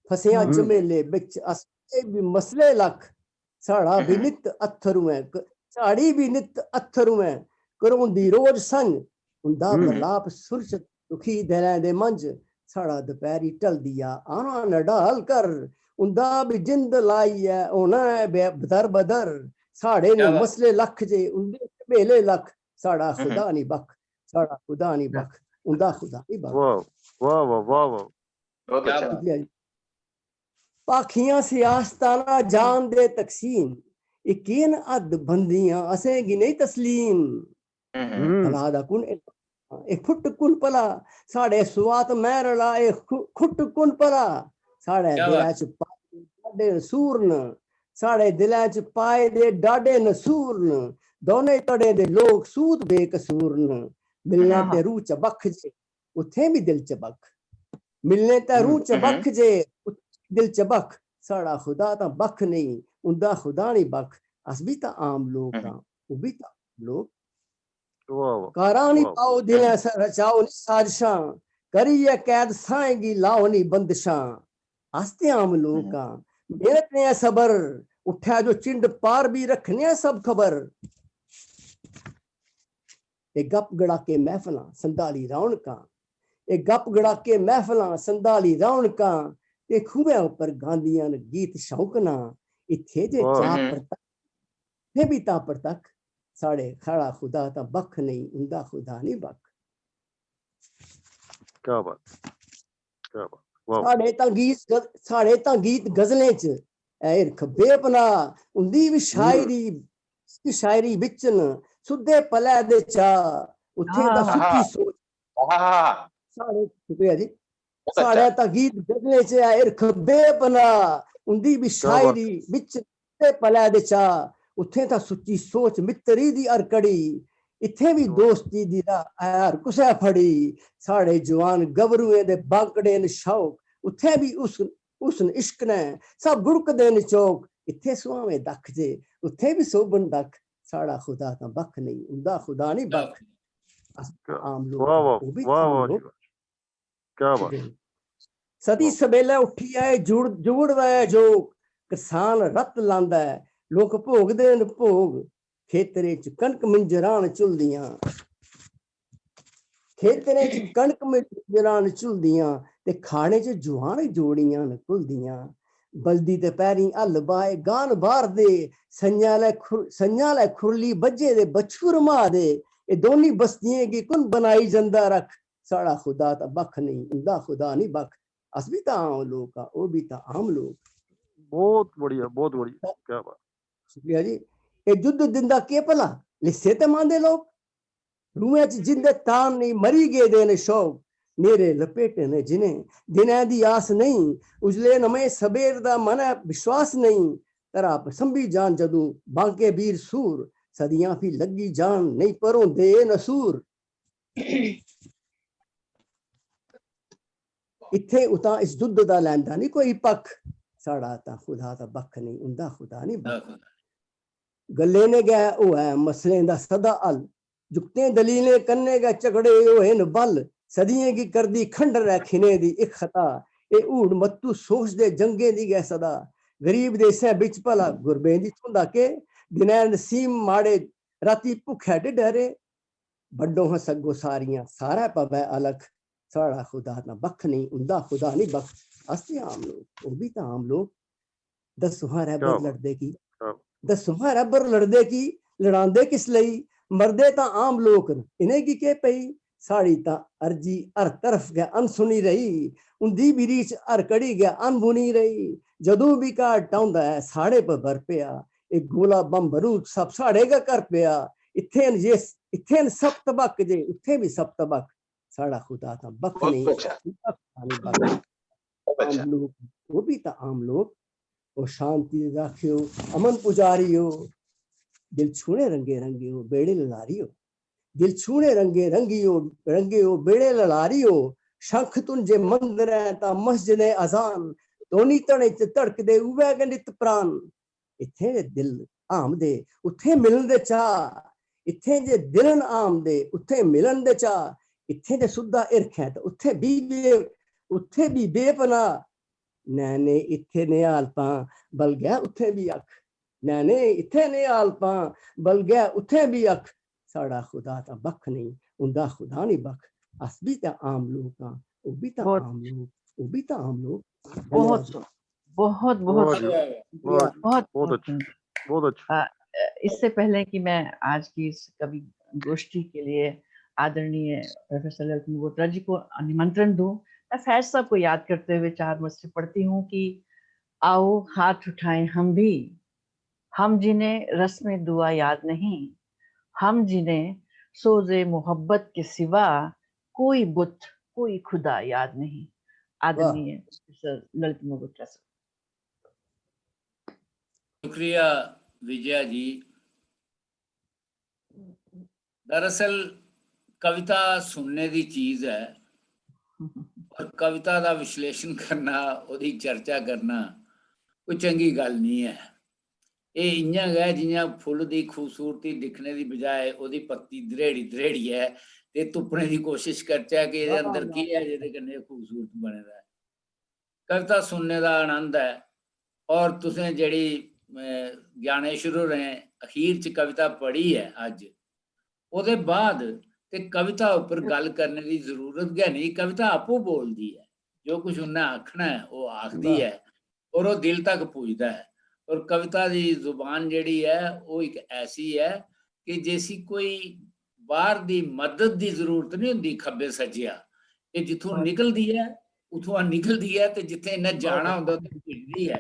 फसेआं हम्म। झमेले बिच अस, एह् बी मसले लक्ख। साढ़ा बी नित्त अत्थरुएं क-, साढ़ी बी नित्त अत्थरुएं करोंदी रोज संग। उंदा हम्म। बलाप सुर च दुखी दिलें दे मंझ। साढ़ा दपैह्री ढलदी आ आना नडाल कर। उंदा बी जिंद लाइयै होना ऐ बे-, बदर बदर। साढ़े क्या निं बात। मसले लक्ख जे उंदे झमेले लक्ख। साढ़ा हम्म। खुदा निं बक्ख, साढ़ा खुदा निं बक्ख, उंदा खुदा निं बक्ख। वाह, वाह, वाह, वाह, वाह। क्या बात। शुक्रिया जी। भाखियां सियासतां ना जान दे तकसीम, एह् केह् न हद्द बंदियां असेंगी नेईं तस्लीम। भला दा कु'न एह् फुट कु'न भला? साढ़े सुआत मैह्रला एह् खु-, खुट कु'न भला? साढ़े दिलै च पाए दे डाढे न सूर न, साढ़े दिलै च पाए दे डाढे न सूर न। दौनें धड़ें दे लोक सूत बेकसूर न। मिलने ते रूह च बक्ख जे, उत्थें बी दिल च बक्ख। मिलने ते रूह च बक्ख जे, उत्थें बी दिल च बक्ख। साढ़ा खुदा तां बक्ख नेईं, उं'दा खुदा निं बक्ख। अस बी तां आम लोक आं, ओह् बी तां आम लोक। कारां निं पाओ दिलें च, रचाओ निं साजशां, करियै कैद साहें गी लाओ निं बंदशां। अस ते आम लोक आं, मेह्नत ने ऐ सबर, उट्ठै जो चिंड पार बी रक्खने आं सब खबर। एह् गप गड़ाके मैह्फलां, संधाली रौनकां, एह् गप गड़ाके मैह्फलां, संधाली रौनकां, ते खूहै उप्पर गांदियां न गीत शौकनां। इत्थै जे चाह् परतक्ख, इत्थै बी तां परतक्ख, साढ़े, साढ़ा खुदा तां बक्ख नेईं, उं'दा खुदा निं बक्ख। क्या बात, क्या बात, वाह। साढ़े तां गीत ग-, साढ़े तां गीत गजलें च ऐ हिरख बेपनाह, उं'दी बी शायरी, शायरी बिच न सुद्धे पलै दे चाऽ। उत्थें तां सुच्ची सोच, साढ़े, शुक्रिया जी, साढ़े तां गीत गजलें च ऐ हिरख बेपनाह, उं'दी बी शायरी बिच ते पलै दे चाऽ। उत्थें तां सुच्ची सोच मित्तरी दी अरकड़ी, इत्थें बी दोस्ती दी राह ऐ हर कुसै फड़ी। साढ़े जुआन गबरुएं दे बांकड़े न शौक, उत्थें बी हुस्न, हुस्न इश्क ने सब गुड़कदे न चौक। इत्थें सुहामें दक्ख जे, उत्थें बी सोभन दक्ख। साढ़ा खुदा तां बक्ख नेईं, उं'दा खुदा निं बक्ख। अस आम लोक, ओह् बी आम लोक। क्या बात। सदी सबेलै उट्ठियै जुड़-, जुगड़दा ऐ जोग, करसान रत्त लांदा ऐ, लोक भोगदे न भोग। खेतरें च कनक मिंजरां न झुलदियां, खेतरें च कनक मिंजरां न झुलदियां, ते खाड़ें च जुआन जोड़ियां न घुलदियां। बलदी दपैह्रीं हल बाहे गान बारदे, संञा लै खुर-, संञा लै खुरली बज्झे दे बच्छू रमाऽ दे। एह् दौनीं बस्तियें गी कु'न बनाई जंदा रक्ख? साढ़ा खुदा तां बक्ख नेईं, उं'दा खुदा निं बक्ख। अस बी तां आम लोक आं, ओह् बी तां आम लोक। बहुत बढ़िया, बहुत बढ़िया, क्या बात। शुक्रिया जी। एह् जुद्ध दिंदा केह् भला, लिस्से ते मांदे लोक। रूहें च जिंदे तान नेईं, मरी गेदे न शौक। न्हेरे लपेटे न जिनें, दिनै दी आस नेईं। उजले नमें सबेर दा मनै विश्वास नेईं। धरा पर संभी जान जदूं बांके बीर सूर। सदियां फ्ही लग्गी जान, नेईं भरोंदे एह् नसूर। इत्थें उतां इस जुद्ध दा लैंदा निं कोई पक्ख। साढ़ा तां खुदा दा बक्ख नेईं, उं'दा खुदा निं बक्ख। गल्लें ने गै होऐ मसलें दा सदा हल, जुक्तें दलीलें कन्नै गै झगड़े होए न बल। सदियें गी करदी खंडर ऐ खिनें दी इक खता, एह् हूड़ मत्तू सोच दे जंगें दी गै सदा। गरीब देसै बिच भला गुरबें दी थ्होंदा केह्? दिनै नसीम माड़े, रातीं भुक्खै ढिड्डै रेह्। बंडो हां सग्गो सारियां, सारै पवै अलख। साढ़ा खुदा तां बक्ख नेईं, उं'दा खुदा निं बक्ख। अस ते आम लोक, ओह् बी तां आम लोक। दस्सो हां रैबर लड़दे की, दस्सो हां रैबर लड़दे की, लड़ांदे किस लेई? मरदे तां आम लोक न, इ'नेंगी केह् पेई? साढ़ी तां अर्जी हर तरफ गै अनसुनी रेही, उं'दी बी रीछ हर घड़ी गै अनबुनी रेही। जदूं बी घाट ढौंदा ऐ, साढ़े पर बर पेआ। एह् गोला बम बरूद सब साढ़े गै घर पेआ। इत्थें न जे, इत्थें न सब तबक जे, उत्थें बी सब तबक। साढ़ा खुदा तां बक्ख नेईं, उं'दा खुदा निं बक्ख। आम लोक, ओह् बी तां आम लोक। ओ शांति दे राखियो, अमन पुजारियो, दिल छूने रंगे रंगियो, बेड़े ललारियो। दिल छूने रंगे रंगियो, रंगियो, बेड़े ललारियो। शंख धुन जे मंदरें तां मस्जिदें अजान, दौनीं धड़ें च धड़कदे उ'ऐ गै नित प्राण। इत्थें जे दिल आमदे, उत्थें मिलन दे चाऽ। इत्थें जे दिल न आमदे, उत्थें मिलन दे चाऽ। इत्थें जे सुद्धा हिरख ऐ, ते उत्थें बी बे-, उत्थें बी बेपनाह। नैने इत्थें ने हालतां, बलगै उत्थें बी अक्ख। नैने इत्थें ने हालतां, बलगै उत्थें बी अक्ख। साढ़ा खुदा तां बक्ख नेईं, उं'दा खुदा निं बक्ख। अस बी तां आम लोक आं, ओह् बी तां बहुत, आम लोक, ओह् बी तां आम लोक। बहुत धन्यवाद। बहुत बहुत बहुत, शुक्रिया। बहुत, बहुत बहुत बहुत अच्छा, सुंदर। बहुत अच्छा। अ, इससे पहले कि मैं आज की इस कवि गोष्ठी के लिए आदरणीय प्रोफेसर ललित मल्होत्रा जी को निमंत्रण दूं, मैं फैज साहब को याद करते हुए चार मसरे पढ़ती हूँ कि आओ हाथ उठाएं हम भी, हम जिन्हें रस्म दुआ याद नहीं, हम जिन्हें सोजे मोहब्बत के सिवा कोई बुत, कोई खुदा याद नहीं। आदरणीय प्रोफेसर ललित मोहगोत्रा सर। शुक्रिया विजया जी। दरअसल कविता सुनने दी चीज ऐ और कविता दा विश्लेषण करना, ओह्दी चर्चा करना कोई चंगी गल्ल निं ऐ। एह् इ'यां गै जि'यां फुल्ल दी खूबसूरती दिक्खने दी बजाए ओह्दी पत्ती दरेड़ी दरेड़ियै ते तुप्पने दी कोशिश करचै कि एह्दे अंदर केह् ऐ जेह्दे कन्नै एह् खूबसूरत बने दा ऐ। कविता सुनने दा आनंद ऐ और तुसें जेह्ड़ी, अ, ज्ञानेश्वर होरें अखीर च कविता पढ़ी ऐ अज्ज, ओह्दे बाद ते कविता उप्पर गल्ल करने दी जरूरत गै नेईं। कविता आपूं बोलदी ऐ, जो कुछ उन्नै आखना ऐ ओह् आखदी ऐ और ओह् दिल तक पुजदा ऐ। और कविता दी जुबान जेह्ड़ी ऐ ओह् इक ऐसी ऐ कि जिसी कोई बाह्र दी मदद दी जरूरत निं होंदी खब्बे सज्जेआ। एह् जित्थुआं निकलदी ऐ, उत्थुआं निकलदी ऐ ते जित्थै इन्नै जाना होंदा उत्थै पुजदी ऐ।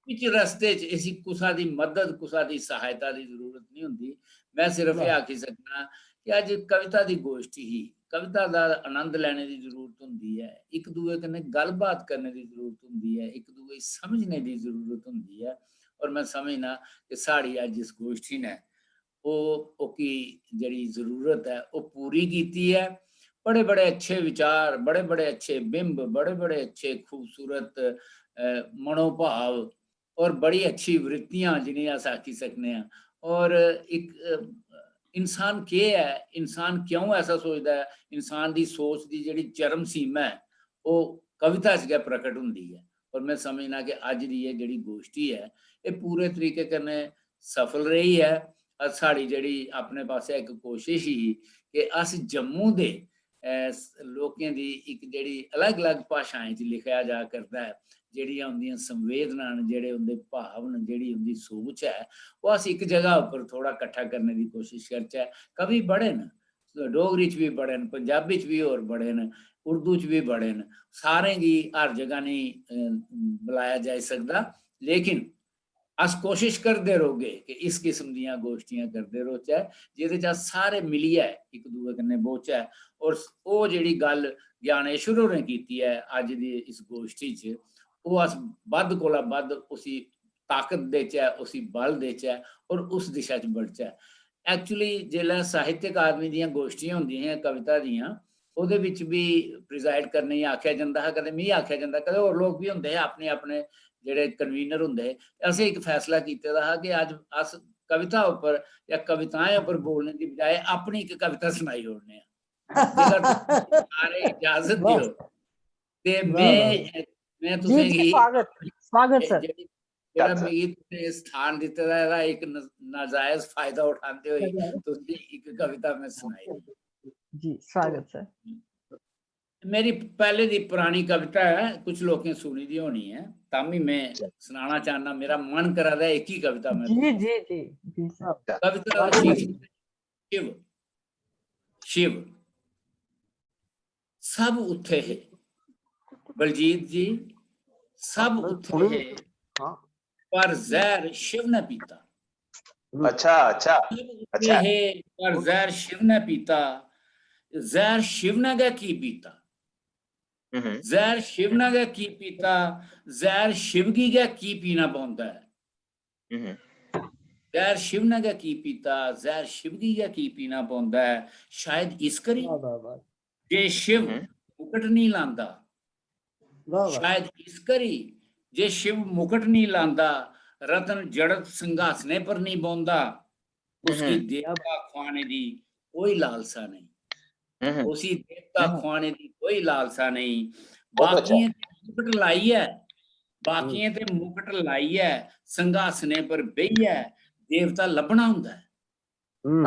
बिच रस्ते च इसी कुसा दी मदद, कुसा दी सहायता दी जरूरत निं होंदी। में सिर्फ एह् आखी सकना कि अज्ज कविता दी गोश्ठी ही, कविता दा आनंद लैने दी जरूरत होंदी ऐ, इक दूए कन्नै गल्लबात करने दी जरूरत होंदी ऐ, इक दूए गी समझने दी जरूरत होंदी ऐ। और में समझना कि साढ़ी अज्ज इस गोश्ठी ने ओह्, ओह्की जेह्ड़ी जरूरत ऐ ओह् पूरी कीती ऐ। बड़े बड़े अच्छे विचार, बड़े बड़े अच्छे बिंब, बड़े बड़े अच्छे खूबसूरत, अ, मनोभाव और बड़ी अच्छी वृत्तियां जि'नेंगी अस आखी सकने आं। और इक, अ, इंसान केह् ऐ, इंसान क्यों ऐसा सोचदा ऐ, इंसान दी सोच दी जेह्ड़ी चरम सीमा ऐ ओह् कविता च गै प्रकट होंदी ऐ। और में समझना कि अज्ज दी एह् जेह्ड़ी गोश्ठी ऐ एह् पूरे तरीके कन्नै सफल रेही ऐ। अस, साढ़ी जेह्ड़ी अपने पासेआ इक कोशिश ही कि अस जम्मू दे, अ, स-, लोकें दी इक जेह्ड़ी अलग-अलग भाशाएं च लिखेआ जा करदा ऐ, जेह्ड़ियां उं'दियां संवेदनां न, जेह्ड़े उं'दे भाव न, जेह्ड़ी उं'दी सोच ऐ, ओह् अस इक जगह उप्पर थोह्ड़ा कट्ठा करने दी कोशिश करचै। कवि बड़े न, डोगरी च बी बड़े न, पंजाबी च बी होर बड़े न, उर्दू च बी बड़े न। सारें गी हर जगह नेईं, अ, बलाया जाई सकदा, लेकिन अस कोशिश करदे रौह्गे कि इस किस्म दियां गोश्टियां करदे रौह्चै, जेह्दे च अस सारे मिलियै इक दूए कन्नै बौह्चै। और ओह् जेह्ड़ी गल्ल ज्ञानेश्वर होरें कीती ऐ अज्ज दी इस गोश्टी च, ओह् अस बद्ध कोला बद्ध उसी ताकत देचै, उसी बल देचै और उस दिशा च बधचै। Actually, जेल्लै साहित्यक आदमी दियां गोश्टियां होंदियां हियां कविता दियां, ओह्दे बिच बी preside करने गी आखेआ जंदा हा, कदें मिगी आखेआ जंदा, कदें होर लोक बी होंदे हे, अपने अपने जेह्ड़े convener होंदे हे। ते असें इक फैसला कीते दा हा कि अज्ज अस कविता उप्पर जां कविताएं उप्पर बोलने दी बजाए अपनी इक कविता सनाई ओड़ने आं। जेकर तुस सारे इजाजत देओ ते में, में तुसेंगी स्वागत, स्वागत सर। जेह्ड़ा मिगी तुसें स्थान दित्ते दा, एह्दा इक न-, नाजायज फायदा उठांदे होई तुसेंगी इक कविता में सनाई। जी, स्वागत सर। मेरी पैह्ले दी परानी कविता ऐ, कुछ लोकें सुनी दी होनी ऐ, तां बी में सनाना चाह्न्नां, मेरा मन करा दा ऐ इक ही कविता में जी, जी, जी, जी सर। कविता दा शीर्षक शिव। शिव। सब उत्थे हे बलजीत जी, सब उत्थे हे, पर जहर शिव ने पीता। अच्छा, अच्छा, सब उत्थे हे, पर जहर शिव ने पीता। जहर शिव ने गै की पीता? जहर शिव ने गै की पीता? जहर शिव गी गै की पीना पौंदा ऐ? जहर शिव ने गै की पीता? जहर शिव गी गै की पीना पौंदा ऐ? शायद इस करी जे शिव मुकट नहीं लांदा। शायद इस करी जे शिव मुकट नहीं लांदा, रतन जड़त संघासने पर नहीं बौंदा, उसकी देवता खुआने दी कोई लालसा नहीं। उसी देवता खुआने दी कोई लालसा नहीं। बाकियें ते मुकट लाइयै, बाकियें ते मुकट लाइयै संघासने पर बेहियै देवता लब्भना होंदा ऐ।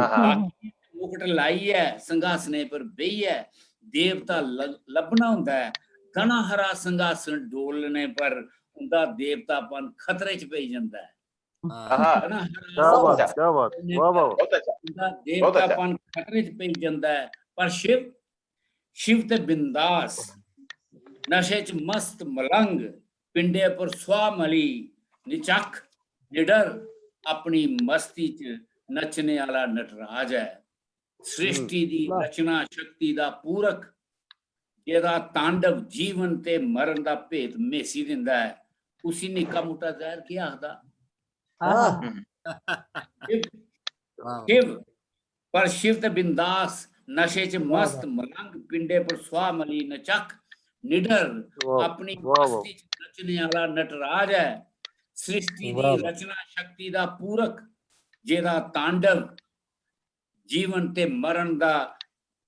बाकियें ते मुकट लाइयै संघासने पर बेहियै देवता ल-, लब्भना होंदा ऐ। घना हरा संघासन डोलने पर उंदा देवतापन खतरे च पेई जंदा ऐ। आहा, घना हरा क्या बात, क्या बात, वाह, वाह, वाह। बहुत अच्छा। उंदा देवतापन खतरे च पेई जंदा ऐ। पर शिव, शिव ते बिंदास, नशे च मस्त मलंग, पिंडे पर सुआह मली, निचक्ख, निडर, अपनी मस्ती च नच्चने आह्ला नटराज ऐ। सृष्टि दी रचना शक्ति दा पूरक, जेह्दा तांडव जीवन ते मरण दा भेद म्हेसी दिंदा ऐ, उसी निक्का मुट्टा जैह्र केह् आखदा? शिव, शिव, पर शिव ते बिंदास, नशे च मस्त, मलंग, पिंडे पर सुआह मली, नचख, निडर, अपनी मस्ती च नचने आह्ला नटराज ऐ। सृष्टि दी रचना शक्ति दा पूरक, जेह्दा तांडव जीवन ते मरण दा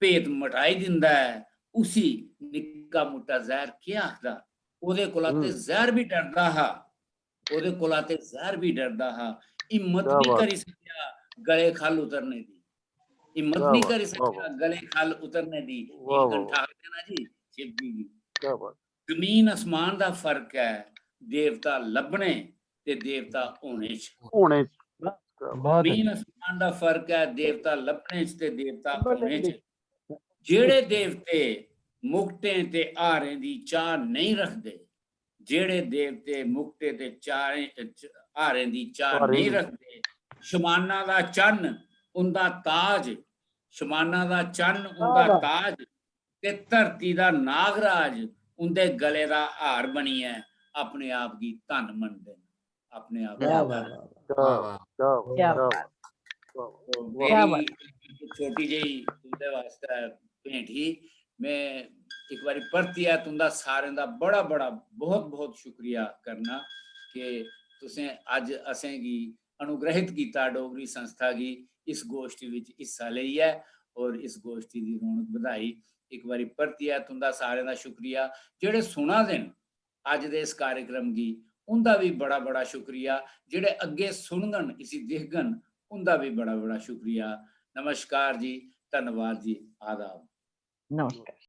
भेद मटाई दिंदा ऐ, उसी निक्का मुट्टा जैह्र केह् आखदा? ओह्दे कोला ते जैह्र बी डरदा हा, ओह्दे कोला ते जैह्र बी डरदा हा। हिम्मत नहीं करी सकेआ गले खल उतरने दी, हिम्मत नहीं करी सकेआ गले खल उतरने दी। नीलकंठ आखदे ना जी शिव जी गी। जमीन आसमान दा फर्क ऐ देवता लब्भने ते देवता होने च। होने च। जमीन आसमान दा फर्क ऐ देवता लब्भने च ते देवता होने च। जेह्ड़े देवते मुकटें ते हारें दी चाह नेईं रखदे, जेह्ड़े देवते मुकटे ते चारें, च-, हारें दी चाह नेईं रखदे, शमाना दा चन्न उंदा ताज, शमाना दा चन्न उंदा ताज, ते धरती दा नागराज उंदे गले दा हार बनियै अपने आप गी धन मनदे न, अपने आप गी धन। क्या बात। तो मेरी छोटी जेही तुंदे वास्तै भेंट ही। में इक बारी परतियै तुंदा सारें दा बड़ा बड़ा बहुत बहुत शुक्रिया करना कि तुसें अज्ज असेंगी अनुग्रहित कीता डोगरी संस्था गी इस गोश्ठी विच हिस्सा लेइयै और इस गोश्ठी दी रौनक बधाई। इक बारी परतियै तुंदा सारें दा शुक्रिया। जेह्ड़े सुना दे न अज्ज दे इस कार्यक्रम गी, उंदा बी बड़ा बड़ा शुक्रिया। जेह्ड़े अग्गें सुनङन, इसी दिखङन, उंदा बी बड़ा बड़ा शुक्रिया। नमस्कार जी, धन्नवाद जी, आदाब। नमस्कार।